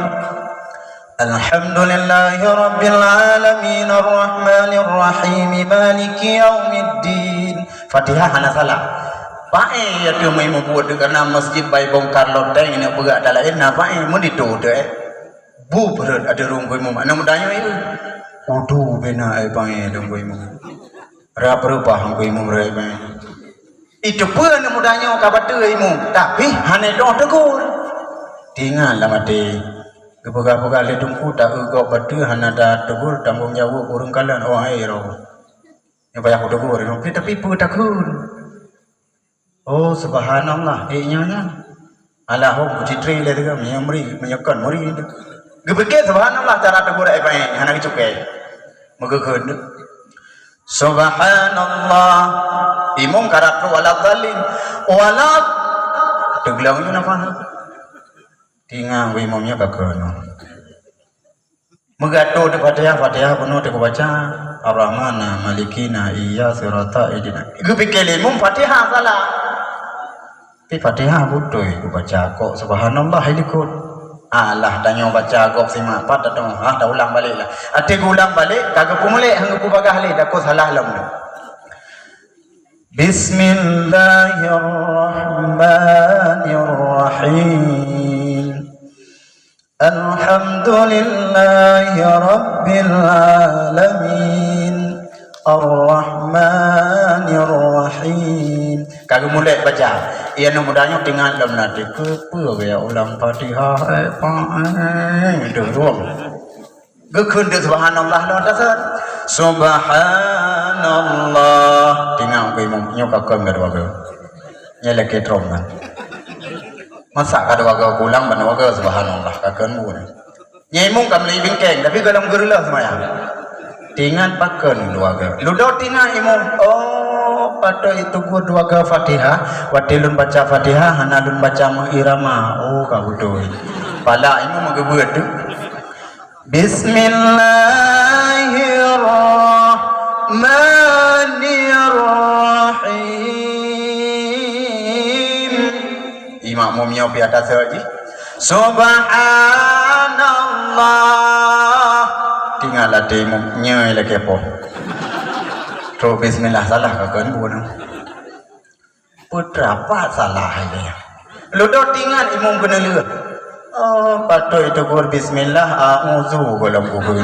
Alhamdulillahirabbil alamin, arrahmanirrahim, maliki yaumiddin. Fatihah hana salah. Paéh ya teuma imum buet, karena masjid bai bongkar loteng, ini beugak dan lain, na paéh mun itu tu, eh. Bu perut ada rung keu imum. Aneuk muda nyoe, eh. Udu bena ai paéh dong keu imum. Rap reupah keu imum rai paéh. Itu pun aneuk muda nyoe ka bateue imum, tapi hana doh tegur. Tingat lam até. Geupeugah-peugah lé teungku, ta eu gob bateue hana ta tegur, tanggong jaweueb ureueng kalon, oh hai roh. Nyoe payah kutegur, tapi, tapi peue takheun? Oh, subhanallah, eh, nyoe nyan. Alah, hom, kucitre lé teuka, meunyoe meuri, meunyoe kon meuri. Geupike, subhanallah, cara tegur ai paéh, hana geucukai. Meugeukheun. Subhanallah. Imum ka rot trok wala dhalin. Wala. Teugleng nyoe nafah. Tingang wé imum nyoe ka keunoe. Meugato di Fatihah, Fatihah bunoe teuka baca, Ar-Rahmana, Malikina, Iya, Sirata, Idina. Geupike lé imum Fatihah salah. Tapi Fatihah beutôi geubaca, kok subhanallah ilikot. Alah, tanyoe baca gob simak pat datang, ah, ta ulang balek lah. Até geuulang balek, ka geupeumulek, han geupeubagah lé, dakot salah lom. Bismillahirrahmanirrahim. Alhamdulillahi rabbil alamin. Arrahmanirrahim. Ka geumulai baca. Iya, aneuk muda nyoe teuingat lom na, "Keupeue ya ulang Fatihah, eh, Pak, eh?" Deuh rueng. Geukheun deuh subhanallah lom tasat. Subhanallah. Teuingat keu imum nyoe ka kheun ka dua goe. Nyoe lakèe trom kan. Masa ka dua goe pulang ban dua goe subhanallah ka kheun buet. Nyoe imum ka meuli bingkeng, tapi gohlom geureuleuh seumayang. Teuingat pakon dua goe. Ludoe teuingat imum, "Oh, patôt itu guru dua goe Fatihah, watèe lôn baca Fatihah hana lôn baca meuirama." Oh, ka beutôi. Pala imum geubeuet tu. Bismillahirrahmanirrahim. Imum nyoe pih ata seuji. Subhanallah. Teuingat lam até imum nyoe lakèe po. Trok bismillah salah ka kheun bunoe. Putra pat salah ilèe. Ludoe teuingat imum keuneulheueh. Oh, patôt itu guru bismillah, a'udzu gohlom guru.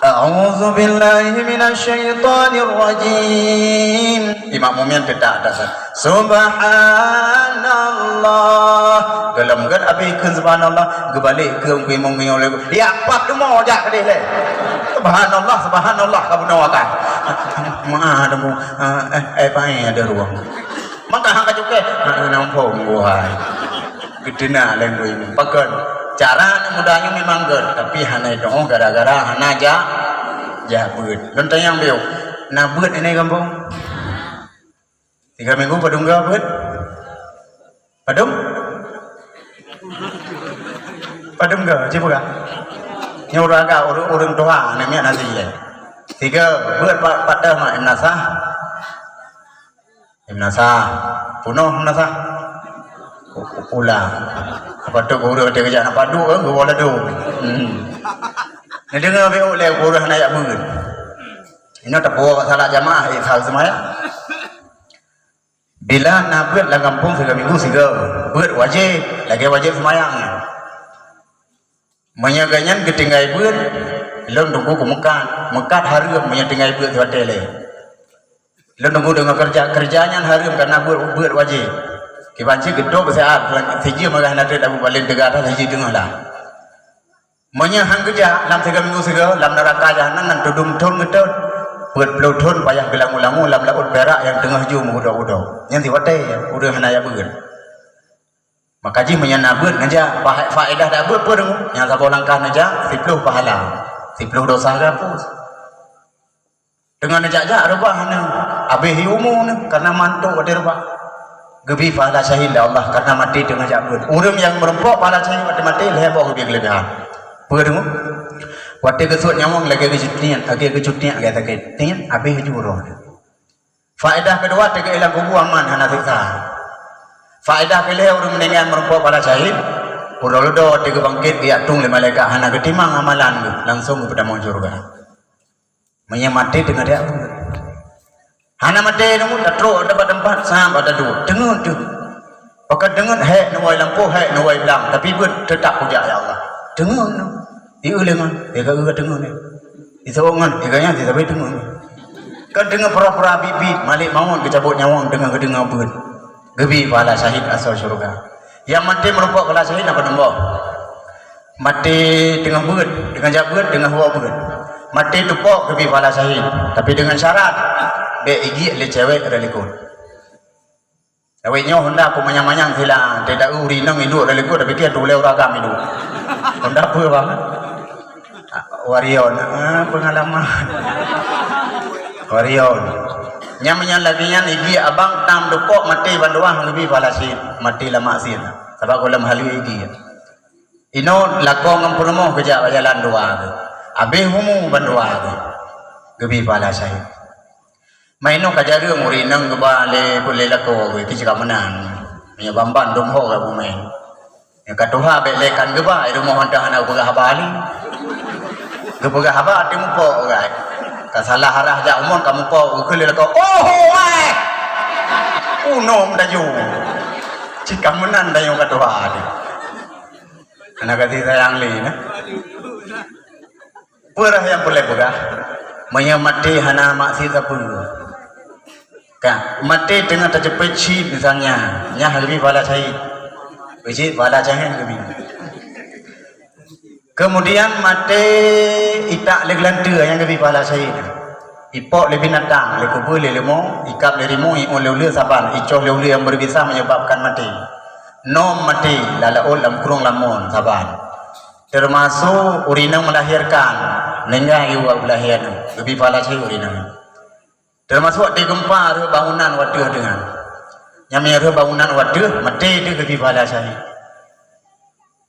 A'udzu billahi minasyaitonir rajim. Imum nyan teutak dasar. Subhanallah. Gohlom gèt abéh kheun subhanallah, geubalek keu imum nyoe lé. Ya, pat teuma jak keudeh lé. Subhanallah, subhanallah, ka bunoe akan. Maah, eh, eh, paéh ada ruang. Maka hang ka cukai, hana muphom buhai. Geuteunak lé guru imum. Pakon? Cara aneuk muda nyoe memang gèt, tapi hana jitu'oh gara-gara hana ja-, jak beuet. Lôn tanyong biyeu, na beuet inan gampông? Tiga minggu padum goe beuet? Padum? Padum goe, ci peugah. Nyoe ureueng agak, ureueng, ureueng tuha, aneuk miet nasi lé. Tiga, beuet pa-, pat teuma imum nasah. Imum nasah. Punoh imum nasah. U-, u-, ulang. Apa tu guru kata kejak nak padu, eh, guru ladom. Hmm. Neudeungoe beu lé guru hana jak beuet. Inoe tapuwoe bak salat jamaah, eh, sal seumayang. Bila na beuet lam gampông sigoe minggu sigoe, beuet wajéb, lagée wajéb seumayang nyan. Meunyoe geuhnyan geutinggai beuet, lôn teungku keu meukat. Meukat hareuem meunyoe tinggai beuet siwatée lé. Lôn teungku deungoe keureuja, keureuja nyan hareuem kareuna beuet, beuet wajéb. Kiban cit geutôb seuhat, sijeuem meugah na treb lam balen teuga that sijeuem teungoh lah. Meunyoe han geujak lam sigoe minggu sigoe, lam neuraka jahanam nan tudum thon geutot. Peuet ploh thon payah geulangu-langu lam laôt pirak nyang teungoh ju meuudok-udok. Nyan siwatée ureuëng hana jak beuet. Maka jih meunyoe na beuet ngeujak, fa-, faedah dak beuet peue deungoe? Nyang saboh langkah neujak, siploh pahala, siploh dosa geuhapus. Teungoh neujak-jak reubah nyoe, habéh umu nyoe, kareuna mantok watée reubah. Geubi pahala syahid lé Allah kareuna maté teungoh jak beuet. Ureuëng nyang meurumpok pahala syahid watée maté lhée boh geubi keuleubehan. Peue deungoe? Watée geusuet nyawöng lagée geucutiek, lagée geucutiek lagée sakét, tiek, habéh ju roh. Faedah keudua, teugeuéh lam kubu aman hana siksa. Faedah keulhée ureuëng meuninggai meurumpok pahala syahid, uroe leudô teugeuubangkét geujak tueng lé malaikat hana geutimang amalan geuh, langsong geupeutamong syeuruga. Meunyoe maté teungoh jak beuet. Hana maté nyoe tatrok teumpat-teumpat sabe taduek. Teungeut teuh. Pakon teungeut hék neuwoe lampôh, hék neuwoe blang, tapi beuet teutap kujak ya Allah. Teungeut nyoe. Ieu lé ngon, ieu ka teungeut nyoe. Isoe ngon, ieu ka nyan, isoe teungeut nyoe. Kan teungeut pura-pura bit-bit, malek mawöt geucabot nyawöng teungoh geudeungoe beuet. Geubi pahala syahid asoe syeuruga. Nyang maté meurumpok pahala syahid na padum boh. Maté teungoh beuet, teungoh jak beuet, teungoh woe beuet. Maté teupok geubi pahala syahid, tapi deungon syarat, bék igiek lé cewek rot likot. Awai nyoe honda ku manyang-manyang sila, teudak ureuëng inong iduek rot likot, tapi kia tulée ureuëng agam iduek. Honda peue bang? Warrior, ah, pengalaman. Warrior. Nyang meunyan lagée nyan igiek abang tam teupok maté bandua geubi pahala syahid, maté lam maksiet. Sabab gohlom haleue igiek. Inoe lakoe ngon peurumoh geujak bak jalan dua geuh. Habéh umu bandua geuh. Geubi pahala syahid. Mainoe ka jareueng ureuëng inong geuba lé, lé lakoe geuh, keu cit ka meunan. Meunyoe ban-ban dum ho geuh bumoe. Nyang ka tuha bék lé kan geuba, i rumoh mantong hana geupeugah haba lé. Geupeugah haba, até mupok geuh. Ka salah arah jak umon ka mupok, geukheun lé lakoe, "Oh, wai!" Unom dayong. Cit ka meunan dayong ka tuha lé. Hana kasih sayang lé, nah. Peue nyang peureulée peugah? Meunyoe maté hana maksiet sapeue. Ka, maté teungoh taceupet cit misalnya, nyan geubi pahala syahid. Cit pahala syahid geubi. Kemudian maté itak lé geulanteue nyang geubi pahala syahid. Ipok lé binatang, lé kubeue, lé leumô, ikab lé rimueng, iôn lé uleue saban, icoh lé uleue nyang berbisa menyebabkan maté. Nom maté, lam laôt, lam krueng, lam mon saban. Teumasok ureuëng inong meulahirkan, meuninggai i uroe beulahé nyoe, geubi pahala syahid ureuëng inong. Teumasok watée geumpa rhot bangunan watée deungon. Nyang meunyoe rhot bangunan watée, maté teuh geubi pahala syahid.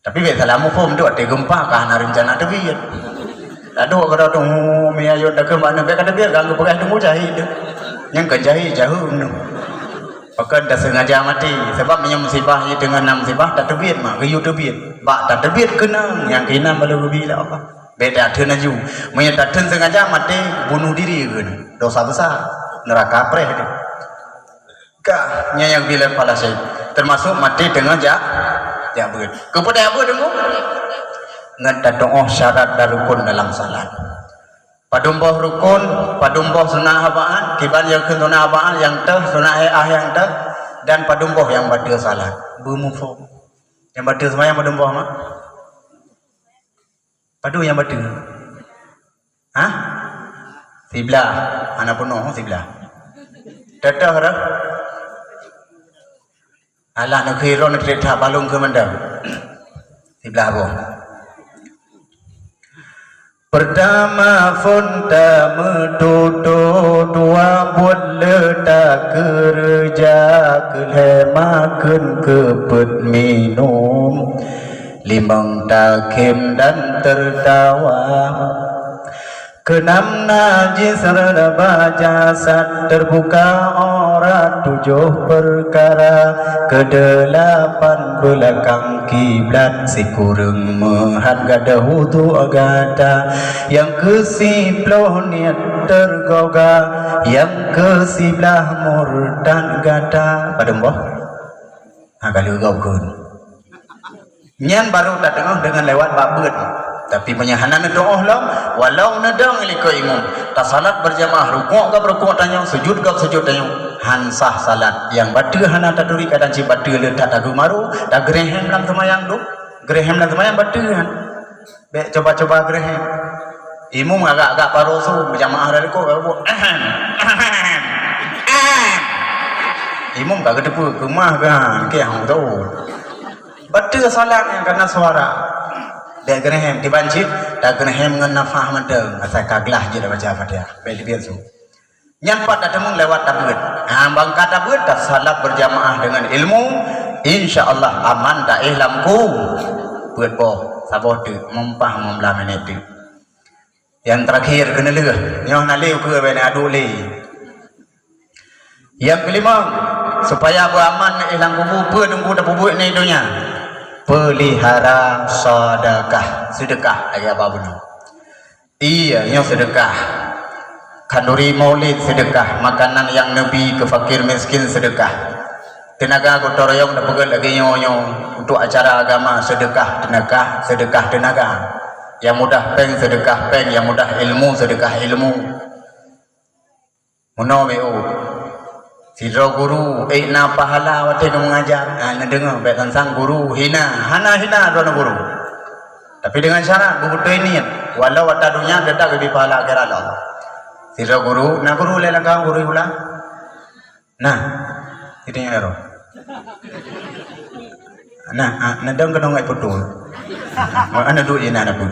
Tapi bék salah muphom tu, watée geumpa ka hana reuncana teubiet. Ladôm keudroe tu, "Oh, mi ayôn takheun bak nyoe, bék ka teubiet, ka geupeugah teungku syahid tu." Nyang kon syahid, jaheueng tu. Pakon tasengaja maté, sabab meunyoe musibah jih teungoh na musibah, tateubiet mak, geuyue teubiet. Bak tateubiet keunong, nyang keunan balo geubi lé Allah. Bék tatheun laju. Meunyoe tatheun sengaja maté, bunuh diri keunan. Dosa besar. Neuraka preh teuh. Ka, nyan nyang geubi lé pahala syahid. Teumasok maté teungoh jak, jak beuet. Keupeue jak beuet teungku? Ngon tatu'oh syarat dan rukun dalam salat. Padum boh rukun, padum boh sunat abaan, kiban nyang kheun sunat abaan nyang teuh, sunat hai'ah nyang teuh, dan padum boh nyang bateue salat. Beumuphom. Nyang bateue seumayang padum boh, mak? Padum nyang bateue? Hah? Siblah. Hana peunoh siblah. Teutoh dah? Alah, neukheun droe neutrép that balong keu mantong. Siblah boh. Peurtama phon tameututoe, dua buet le takeureuja, keulhée makheun keu peuet minong, limong takhém dan teurtawa. Keunam najis raba jasad, teubuka aurat tujoh peukara, keudelapan beulakang kiblat, sikureueng meuhat gadôh udhu gata, nyang keusiplôh niet teugoga, nyang keusiblaih murtad gata. Padum boh? Ha, ka lheueh gob kheun. Nyan barô tateungoh deungon lewat bak beuet. Tapi meunyoe hana neutuoh lom, walau neudong likot imum, tasalat beurjamaah, rukuk gob rukuk tanyoe, sujud gob sujud tanyoe, han sah salat. Nyang bateue hana taturi, kadang cit bateue le that tageumaru, tageureuhem lam seumayang duek. Geureuhem lam seumayang bateue nyan. Bék cuba-cuba geureuhem. Imum agak-agak paroe su, beujamaah dari ko, ahem, ahem, ahem. Imum ka geuteupeue, keumah kan, keu nyang tahu. Bateue salat nyang kana suara. Bék geureuhem, kiban cit, tageureuhem ngon nafah mantong, asai ka glah jeuet baca Fatihah. Bék dibiet su. Nyan pat tateumong lewat tabeuet. Ha, bangka tabeuet, tasalat beurjamaah deungon ilmu, insya Allah aman taéh lam ku-, beuet boh, saboh teuk, meumpah meumblah minét teuk. Nyang terakhir, keuneulheueh. Nyoh na lé ukeue bèk na duek lé. Nyang keulimong, supaya beuaman éh lam kubu, peue teungku tapeubuet ngon donya? Peulihara sedekah, sedekah lagèe haba bunoe. Iya, nyoe sedekah. Khanduri maulid sedekah, makanan nyang neubi keu fakir miskin sedekah. Teunaga gotong royong tapeugöt lagèe nyoe-nyoe, untuk acara agama sedekah teunaga, sedekah teunaga. Nyang mudah péng sedekah péng, nyang mudah ilmu sedekah ilmu. Meunoe B O. Sidroe guru ék na pahala watèe geumeungajar. Ha, neudeungoe, bèk sang-sang guru hina. Hana hina droeneuh guru. Tapi deungon syarat, beubeutôi niet. Walau ata donya teutap geubri pahala akhirat lom. Sidroe guru, na guru lé lam kawan guru ulang? Nah, itu nyang ero. Nah, ah, neudong keunong ai putul. Wah, ana duek inan apa?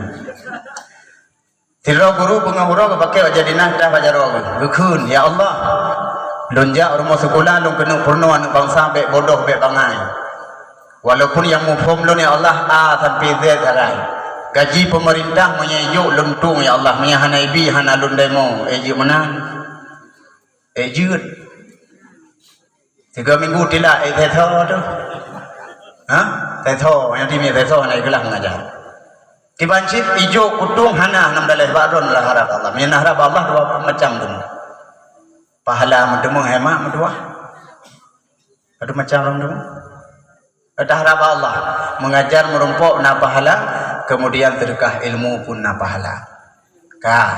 Sidroe guru beungoh uroe geupakè bajèe dinah teuh bak jaroe geuh. Geukheun, "Ya Allah, lôn jak u rumoh sikula lôn keuneuk peurunoe aneuk bansa bèk bodoh bèk bangai. Walaupun nyang muphom lôn, ya Allah, A sampai Z sagai. Gaji peumeurintah meunyoe ijok lôn tueng, ya Allah, meunyoe hana ibi hana lôn demo." Eh, jeuet meunan. Eh, jeuet. Tiga minggu tilak, eh, thèe-thèe tu. Ha? Thèe-thèe, nyang timi thèe-thèe hana ikhlaih mengajar. Kiban cit ijok kutueng hana, hana meudaleh bak droen lam harab Allah. Meunyoe na harab Allah dua macam tu. Pahala meuteumé, hemat meutuah. Ada macam orang tu. Taharab Allah, mengajar meurumpok na pahala, kemudian sedekah ilmu pun na pahala. Ka.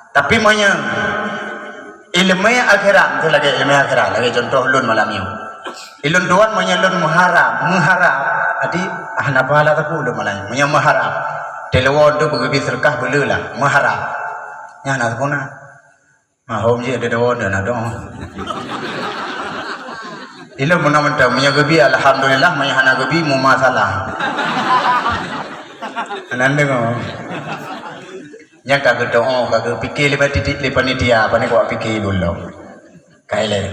Tapi meunyoe ileumèe akhirat, tu lagèe ileumèe akhirat, lagèe contoh lôn malam nyoe. Ilôn tuan meunyoe lôn meuharab, meuharab, jadi ah na pahala sapeue lôn malam nyoe. Meunyoe meuharab, teuleuwoe tu beugeubri sedekah beuleuh lah, meuharab. Nyan na sapeue na. Mahom jih ada dawa dan ada. Ilôn meunan mantong, meunyoe geubi alhamdulillah, meunyoe hana geubi mumasalah. Nan deungoe. Nyang ka geudoa, ka geupike lé panitia, lé panitia, pane kuat pike dulu. Kai lé.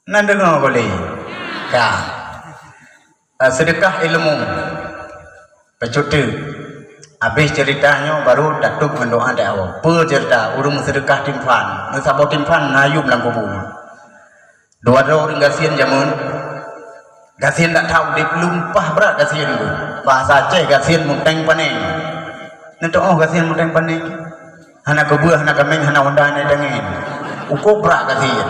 Nan deungoe boleh. Ka. Ah, sedekah ilmu. Bacut teuk. Habéh ceurita nyoe baru tatôb ngon doa di awai. Peue ceurita? Ureueng meusedekah timphan. Meusaboh timphan na yuem lam kubu. Dua droe ureueng gasien jameun. Gasien dak that udép, lumpah brat gasien tu. Bahasa Aceh gasien muteng paneng. Neutuoh gasien muteng paneng. Hana keubeueh, hana kaméng, hana honda, hana tangen. Ukoe brat gasien.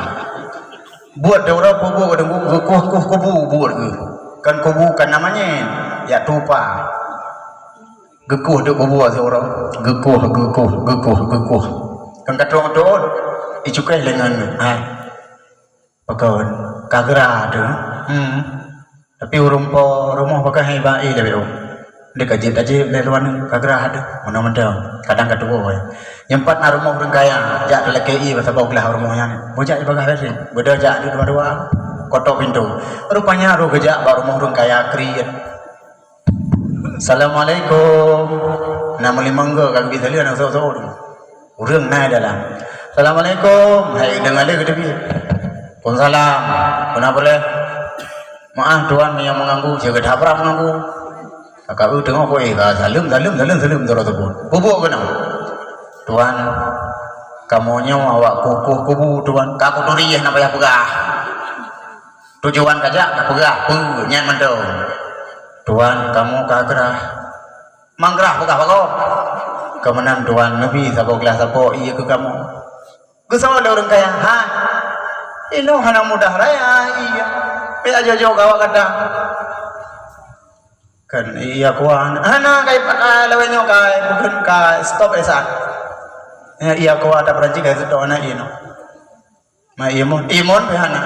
Buet di uroe peubuet deungon geukueh-kueh kubu buet geuh. Kan kubu kan namanya, ya tupa. Geukueh di kubu siuroe. Geukueh, geukueh, geukueh, geukueh. Kan ka tueng-tueng, icukéh lengan. Ha. Pakon, ka geura tu. Hmm. Tapi ureueng po rumoh pakai hai ba-, eh, lebih, oh. Dia kaji-kaji lé luar ni, ka geura tu. Mana-mana. Kadang ka tuwo, eh. Nyang pat na rumoh ureueng kaya, jak talakée, pasabab glah rumoh nyan. Bujak di bagah tadi. Beda jak di dua-dua. Kotok pintu. Rupanya roh geujak bak rumoh ureueng kaya kriet. "Assalamualaikum." Na meulimong go ka geubi saleuem na soe-soe tu. Ureueng na dalam. "Assalamualaikum." Hai deungoe lé geuteubiet. "Waalaikumsalam. Peue na peureulée?" "Maaf tuan meunyoe meuganggu, sigoe that brat meuganggu." Ka eu teungoh ko eh ka saleuem, saleuem, saleuem, saleuem, terus sebut. Peubuet keunoe. "Tuan, kamoe nyoe awak kueh-kueh kubu, Tuan." "Ka kuturi, hana payah peugah. Tujuan kajak ka peugah, peue nyan mantong." "Tuan, kamoe ka grah." "Mangrah peugah bagoe." "Keu meunan, Tuan, neubi saboh glah sapo ié keu kamoe." Geusaboh lé ureuëng kaya, "Hai, inoe hana mudah raya ié. Payah jok-jok gawak gata." "Kan iya kuah." "Hana, kai, ah, lawét nyoe kai, bukan kai, stop, eh, saat. Ya, iya kuah, ada peranci kai stop anak inoe. Ma imun, imun payah hana."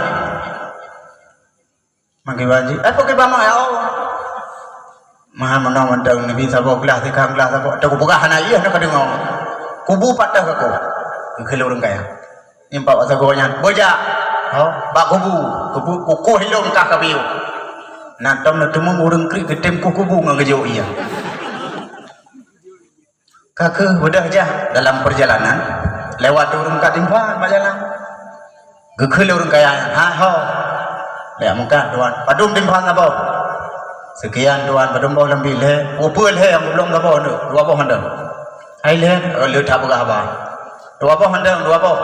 Mangke banci, "Eh, pokok bama ya Allah." Maha meunoe mantong neubi saboh glah, tiga glah saboh. Teuk peugah hana ié, hana kadeungoe. Kubu patah aku. Geukheun ureuëng kaya. Nyimpak bak sagoe nyan. "Bojak." "Ho, bak kubu. Kubu, kukuh ilong kah ka piôh." Nah, tom na teumum ureuëng krik geutem kuh kubu ngon geujok ié. Ka keuh beudôh jah dalam peurjalanan, lewat ureuëng ka timphan bak jalan. Geukheun lé ureuëng kaya nyan, "Hai ho, lé meukat, Tuan, padum timphan saboh?" "Seukian, Tuan." "Padum boh lom bi?" "Lhée." "Peue lhée nyang goblong saboh nyoe?" "Dua boh hana." "Hai lhée, oh, le that peugah haba." "Dua boh hana, dua boh."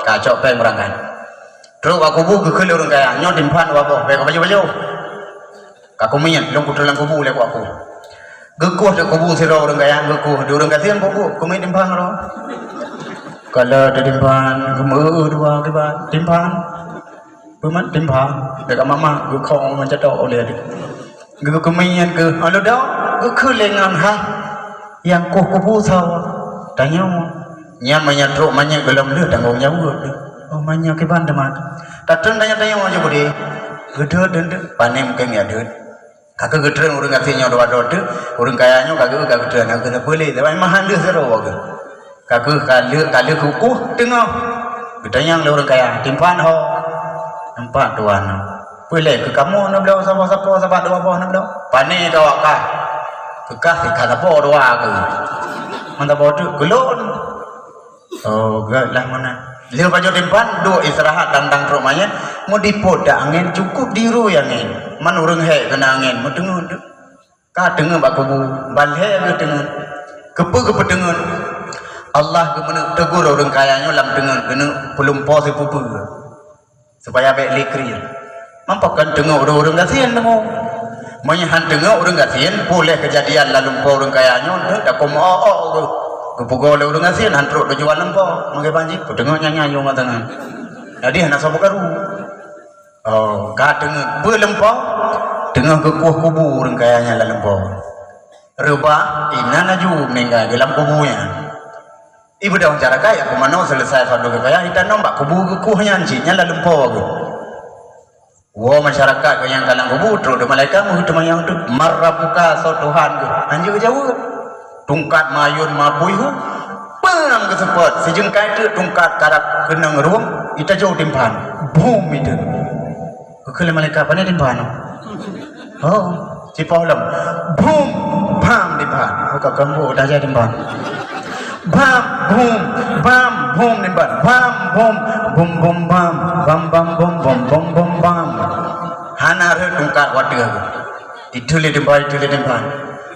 Ka cok péng beurangkat. Trok bak kubu geukheun lé ureuëng kaya, "Nyoe timphan dua boh, bék ka pajoh-pajoh. Ka kumiet, lôn kuteulang kubu lé ku aku." Geukueh di kubu sidroe ureuëng kaya, geukueh di ureuëng gasien, bubuk kumiet timphan roh. Kala teudimphan, geumeu dua kiban, timphan. Peumat timphan, dekat mama geukhong meucatok oleh dia. Geukeumien geuh, lalu dah geukheun lé ngon hai nyang kueh kubu sawa. Tanyoe, nyan meunyoe trok manyét gohlom lheueh tanggong jaweueb. Oh, manyét kiban teuma. Tatreun tanyoe-tanyoe aja gudé. Geudeuet deundeuk, pané mungken ya deuet. Ka keuh geutreun ureuëng gasien nyoe dua droe teuk, ureuëng kaya nyoe ka geu-, ka geutreun, ka geuneupeulet, tapi mahan deuh sidroe geuh. Ka keuh ka lheueh, ka lheueh kukuh teungoh. Geutanyong lé ureuëng kaya, "Timphan ho?" "Timphan, Tuan." "Peue lé keu kamoe neubloe saboh sapo, sabat dua boh neubloe?" "Pané keu awak kah?" "Keu kah sikhan sapo dua keuh." "Man sapo teuk?" "Keu lôn." "Oh, gét lah meunan." Lheueh pajoh timphan, duek istirahat dan dang trok manyét, meudipot dak angén, cukup dirui angén. Man ureuëng hék keuna angén, meuteungeut. Ka teungeut bak kubu, ban lhée geuh teungeut. Keupeue geupeuteungeut? Allah geumeuneuk teugor ureuëng kaya nyoe lam teungeut, geuneuk peulumpo sipeue-peue, supaya bék likri. Mampok kan teungeut ureuëng gasien teungoh. Meunyoe han teungeut ureuëng gasien, puléh keujadian lam lumpo ureuëng kaya nyoe, deuek takong meu-ok geuh. Geupeugoe lé ureuëng gasien, han trok tujuan lumpo. Mangke banci, peuteungeut nyan-nyan yue mata nyan. Jadi hana soe peukaru. Oh, ka teungeut beulumpo, teungoh geukueh kubu ureuëng kaya nyan lam lumpo. Reubah, inan laju meuninggai di lam kubu nyan. Ibeudôh masyarakat, ya, peumanoe selesai fardu kifayah, itanom bak kubu geukueh nyan cit, nyan lam lumpo geuh. Woe masyarakat geuh nyang ka lam kubu, trok di malaikat meuheuteumanyong teuk, "Man rabbuka, soe Tuhan geuh?" Hanjeuet geujaweueb. Tungkat mayôn mapui hu, peue nyang geuseupôt, sijeungkai teuk tungkat karab keunong rueng, itajoe timphan. Bum itu. Geukheun lé malaikat, "Pane timphan?" "Oh, sipoh lom." Bum, bam timphan. Oh, ka keumbok dah jadi timphan. Bam, bum, bam, bum timphan. Bam, bum, bum, bum, bam, bam, bum, bum, bum, bum, bam. Hana rhot tungkat watèe. Itu lé timphan, itu lé timphan.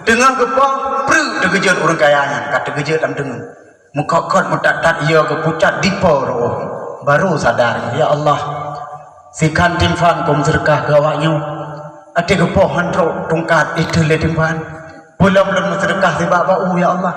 Teungoh geupoh, preuk teukeujot ureueng kaya nyan, ka teukeujot lam teungoh. Meukot-kot meutat-tat, ia geupucat dipo roh. Baru sadar, "Ya Allah, sikhan timphan ku meuseudeukah keu awak nyoe. Até geupoh han trok tungkat, itu lé timphan. Peulom lôn meuseudeukah sibak bak U, ya Allah.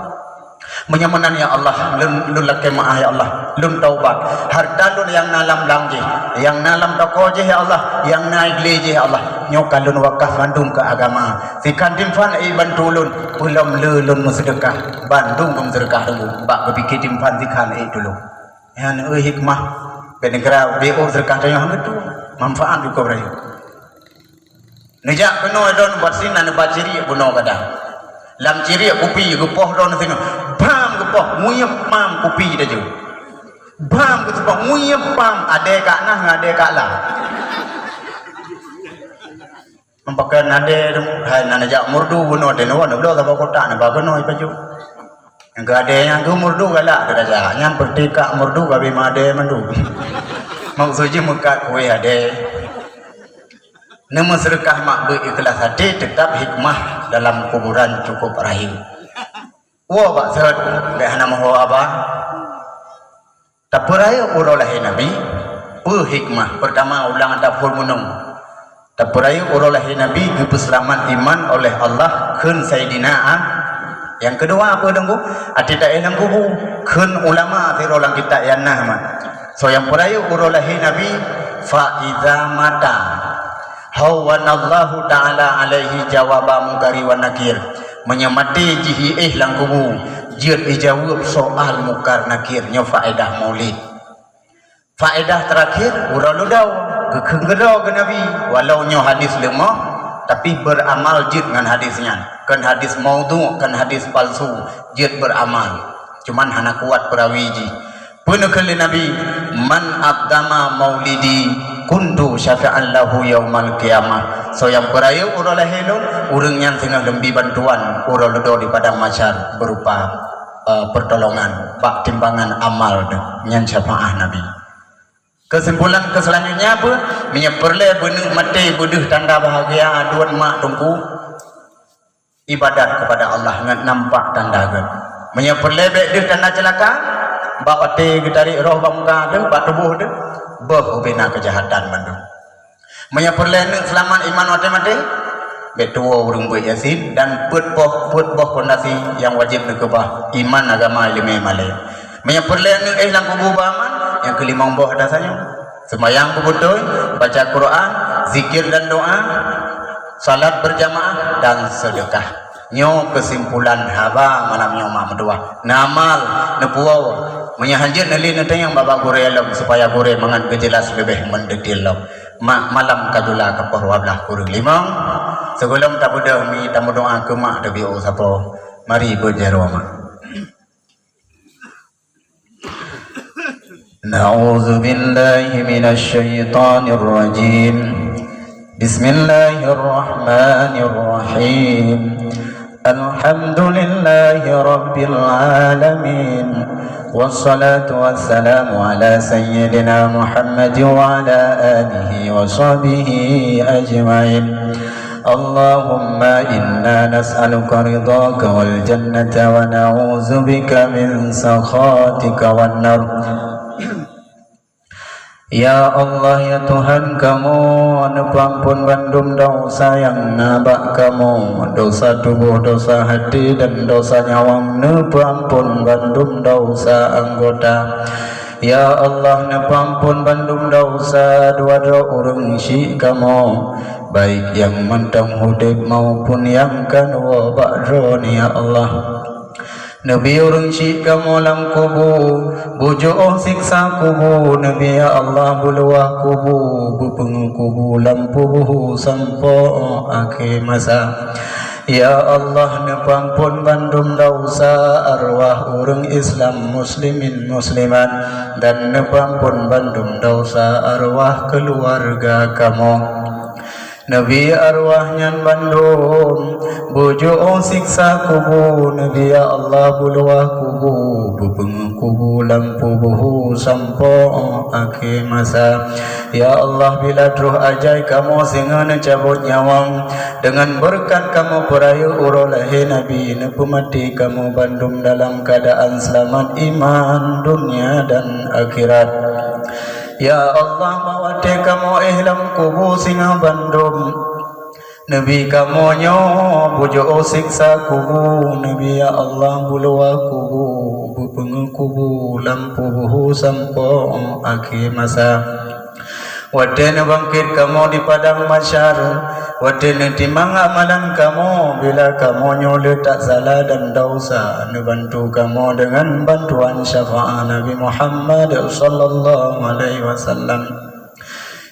Meunyoe meunan, ya Allah, lôn, lôn lakèe meu'ah, ya Allah. Lôn taubat. Hareuta lôn nyang na lam blang jih, nyang na lam toko jih, ya Allah, nyang na i glé jih, ya Allah, nyoe ka lôn wakaf mandum keu agama. Sikhan timphan ék bantu lôn, peulom lé lôn meuseudeukah." Bandum meuseudeukah teungku, bak geupike timphan sikhan ék tulông. Nyan, eh, hikmah. Bèk neugeura B O seudeukah tanyoe han geutu. Manfaat juga beurayeuk. Neujak keunoe droeneuh bak sinan, neuba ciriek bunoe gadang. Lam ciriek kupi geupoh droeneuh singoh. Bam geupoh, nguiep pam kupi laju. Bam geuseupah, nguiep pam, adèe ka na, adèe ka la. Meupakon adèe, hai, na neujak meurdu bunoe, teunoe neubloe saboh kotak, neuba keunoe pajoh. Nyang keu adèe nyan keu meurdu galak teuh raja. Nyan peuretika meurdu ka abéh meuadèe mandum. Maksud jih meukat kueh adèe. Neumeuseudeukah mak beuet ikhlaih até, teutab hikmah dalam kuburan cukup rayeuk. Woe bak seuhet, bék hana meuho haba. Tapeurayeuk uroe lahé Nabi, peue hikmah? Peurtama, ulang taphon meunong. Tapeurayeuk uroe lahé Nabi geupeuseulamat iman oleh Allah kheun Saidina A-, nyang keudua peue Teungku? Até taéh lam kubu, kheun ulama sidroe lam kitab nyang na mat. Soe nyang peurayeuk uroe lahé Nabi, fa iza mata hawwanallahu ta'ala alaihi jawaba mungkari wa nakir. Meunyoe maté jihi éh lam kubu, jeuet ijaweueb soal mungkar nakir. Nyoe faedah maulid. Faedah terakhir, uroe ludoe, geukheun keudroe keu Nabi. Walau nyoe hadis leumoh, tapi beuramal jeuet ngon hadis nyan. Kon hadis maudhu', kon hadis palsu, jeuet beuramal. Cuman hana kuat peurawi jih. Peue neukheun lé Nabi, "Man adzama maulidi kuntu syafi'an lahu yaumal qiyamah." Soe nyang peurayeuk uroe lahé lôn, ureuëng nyan singoh lôn bi bantuan uroe ludoe di padang mahsyar berupa, eh, pertolongan bak timbangan amal deuh, nyan syafaat Nabi. Kesimpulan keu selanjutnya apa? Meunyoe peureulée beuneuk maté beudeuh tanda bahagia aduen mak teungku, ibadat kepada Allah ngon nampak tanda geuh. Meunyoe peureulée bék deuh tanda ceulaka, bak watée geutarék roh bak muka deuh, bak tuboh deuh, boh ubena keujahatan mandum. Meunyoe peureulée neuk seulamat iman watée maté, bék tuwoe ureuëng beuet Yasin dan peuet boh, peuet boh pondasi nyang wajéb neukeubah, iman, agama, ileumé, malée. Meunyoe peureulée neuk éh lam kubu beuaman, nyang keulimong boh ata sanyong. Seumayang beubeutôi, baca Quran, zikir dan doa, salat berjamaah dan sedekah. Nyoe keusimpulan haba malam nyoe mak meutuwah. Neuamal, neupuwoe. Meunyoe hanjeuet neuli neutanyong bak gurée lom supaya gurée mangat geujeulaih leubeh mendetail lom. Mak malam ka jula ka poh dua belas kureueng limong. Sigohlom tabeudôh mi tameudoa keu mak teubiôh sapo. Mari beuet jaroe mak. أعوذ بالله من الشيطان الرجيم. بسم الله الرحمن الرحيم. الحمد لله رب العالمين. والصلاة والسلام على سيدنا محمد وعلى آله وصحبه أجمعين. اللهم إنا نسألك رضاك والجنة ونعوذ بك من سخطك والنار. Ya Allah, ya Tuhan kamoe, neupeuamphon bandum desya nyang na bak kamoe, desya tuboh, desya até, dan desya nyawöng, neupeuamphon bandum desya anggota. Ya Allah, neupeuamphon bandum desya dua droe ureuëng syik kamoe, baik nyang mantong udeb maupun nyang ka neuwoe bak droeneuh, ya Allah. Neubi ureuëng syik kamoe lam kubu, bujoe siksa kubu, neubi ya Allah beuluwah kubu, beupeungeuh kubu lam pubuhu sampoe akhé masa. Ya Allah, neupeuamphon bandum desya arwah ureuëng Islam, muslimin, muslimat, dan neupeuamphon bandum desya arwah keuluwarga kamoe. Neubi arwah nyan bandum, bujoe siksa kubu, neubi ya Allah beuluwah kubu, beupeungeuh kubu lam pubuhu sampoe akhé masa. Ya Allah, bila troh ajai kamoe singoh neucabot nyawöng, deungon beureukat kamoe peurayeuk uroe lahé Nabi, neupeumaté kamoe bandum dalam keuadaan seulamat iman dunia dan akhirat. Ya Allah, bak watée kamoe éh lam kubu singoh bandum, neubi kamoe nyoe bujoe siksa kubu, neubi ya Allah beuluwah kubu, beupeungeuh kubu lam pubuhu sampoe akhé masa. Watée neubangkét kamoe di padang mahsyar, watée neutimang amalan kamoe, bila kamoe nyoe le that salah dan desya, neubantu kamoe deungon bantuan syafaat Nabi Muhammad sallallahu alaihi wasallam.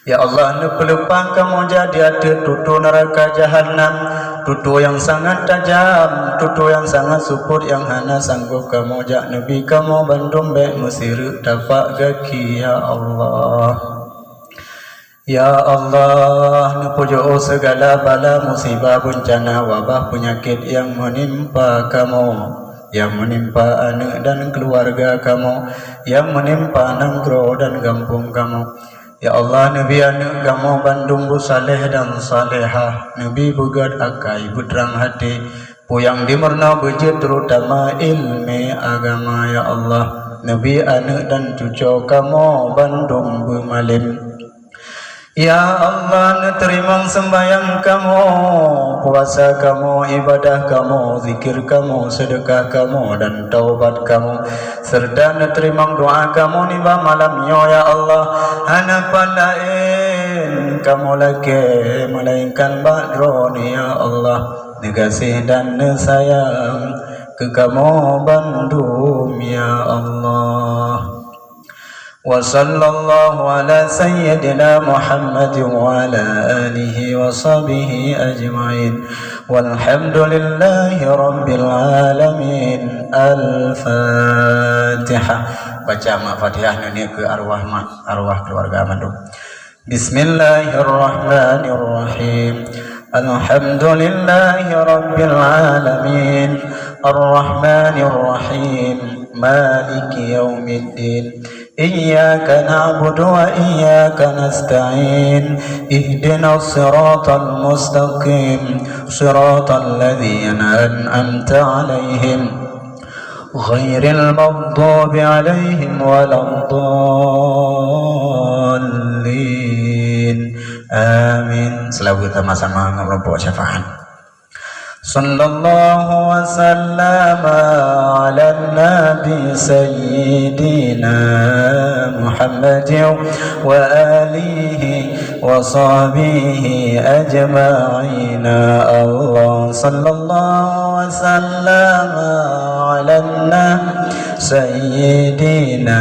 Ya Allah, neupeuleupah kamoe jak di ateueh tutoe neuraka Jahannam, tutoe nyang sangat tajam, tutoe nyang sangat seupôt nyang hana sanggob kamoe jak, neubi kamoe bandum bék meusireuk tapak gaki, ya Allah. Ya Allah, neupujoe seugala bala musibah, beuncana, wabah, peunyakét nyang meunimpa kamoe, nyang meunimpa aneuëk dan keuluwarga kamoe, nyang meunimpa nanggroe dan gampông kamoe. Ya Allah, neubi aneuëk kamoe bandum beusaléh dan salehah, neubi beugét akai, beutrang até, Peue nyang dimeurunoe beujeuet, terutama ileumèe agama, ya Allah. Neubi aneuk dan cucoe kamoe bandum beumalém. Ya Allah, neuteurimong seumbahyang kamoe, puasa kamoe, ibadah kamoe, zikir kamoe, seudeukah kamoe, dan taubat kamoe. Seureuta neuteurimong doa kamoe nibak malam nyoe, ya Allah. Hana pat laén kamoe lakèe meulaénkan bak Droeneuh, ya Allah. Neugaséh dan neusayang keu kamoe bandum, ya Allah. Wa sallallahu ala sayyidina Muhammad wa ala alihi wa sahbihi ajma'in. Walhamdulillahi rabbil alamin. Al-Fatihah. Baca mak Fatihah nyoe keu arwah mak, arwah keluarga mandum. Bismillahirrahmanirrahim. Alhamdulillahi rabbil alamin. Arrahmanirrahim. Maliki yaumiddin. Iyyaka na'budu wa iyyaka nasta'in. Ihdinas siratal mustaqim. Siratal ladzina an'amta 'alaihim. Ghairil maghdubi 'alaihim waladdallin. Amin. Seulaweuet sama-sama ngon meurumpok syafaat. Sallallahu wa sallama 'alan nabi sayyidina Muhammadin wa alihi wa sahbihi ajma'in. Allah sallallahu wa sallama 'alan nabi sayyidina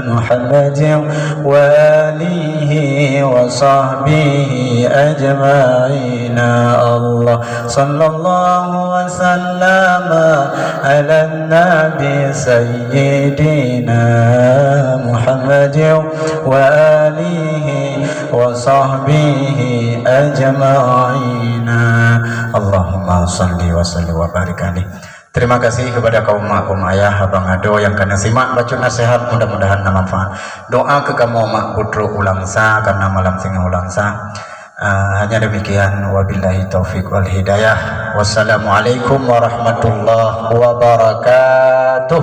Muhammadin wa alihi wa sahbihi ajma'in. Allah sallallahu wa sallama 'alan nabi sayyidina Muhammadin wa alihi wa sahbihi ajma'in. Allahumma salli wa sallim wa barik alaih. Terima kasih kepada kaum mak, kaum ayah, abang adoe nyang ka neusimak bacut naseuhat, mudah-mudahan na manfaat. Doa keu kamoe mak putroe u Langsa, karena malam singoh u Langsa. Ah, hanya demikian, wabillahi taufiq wal hidayah. Wassalamualaikum warahmatullahi wabarakatuh.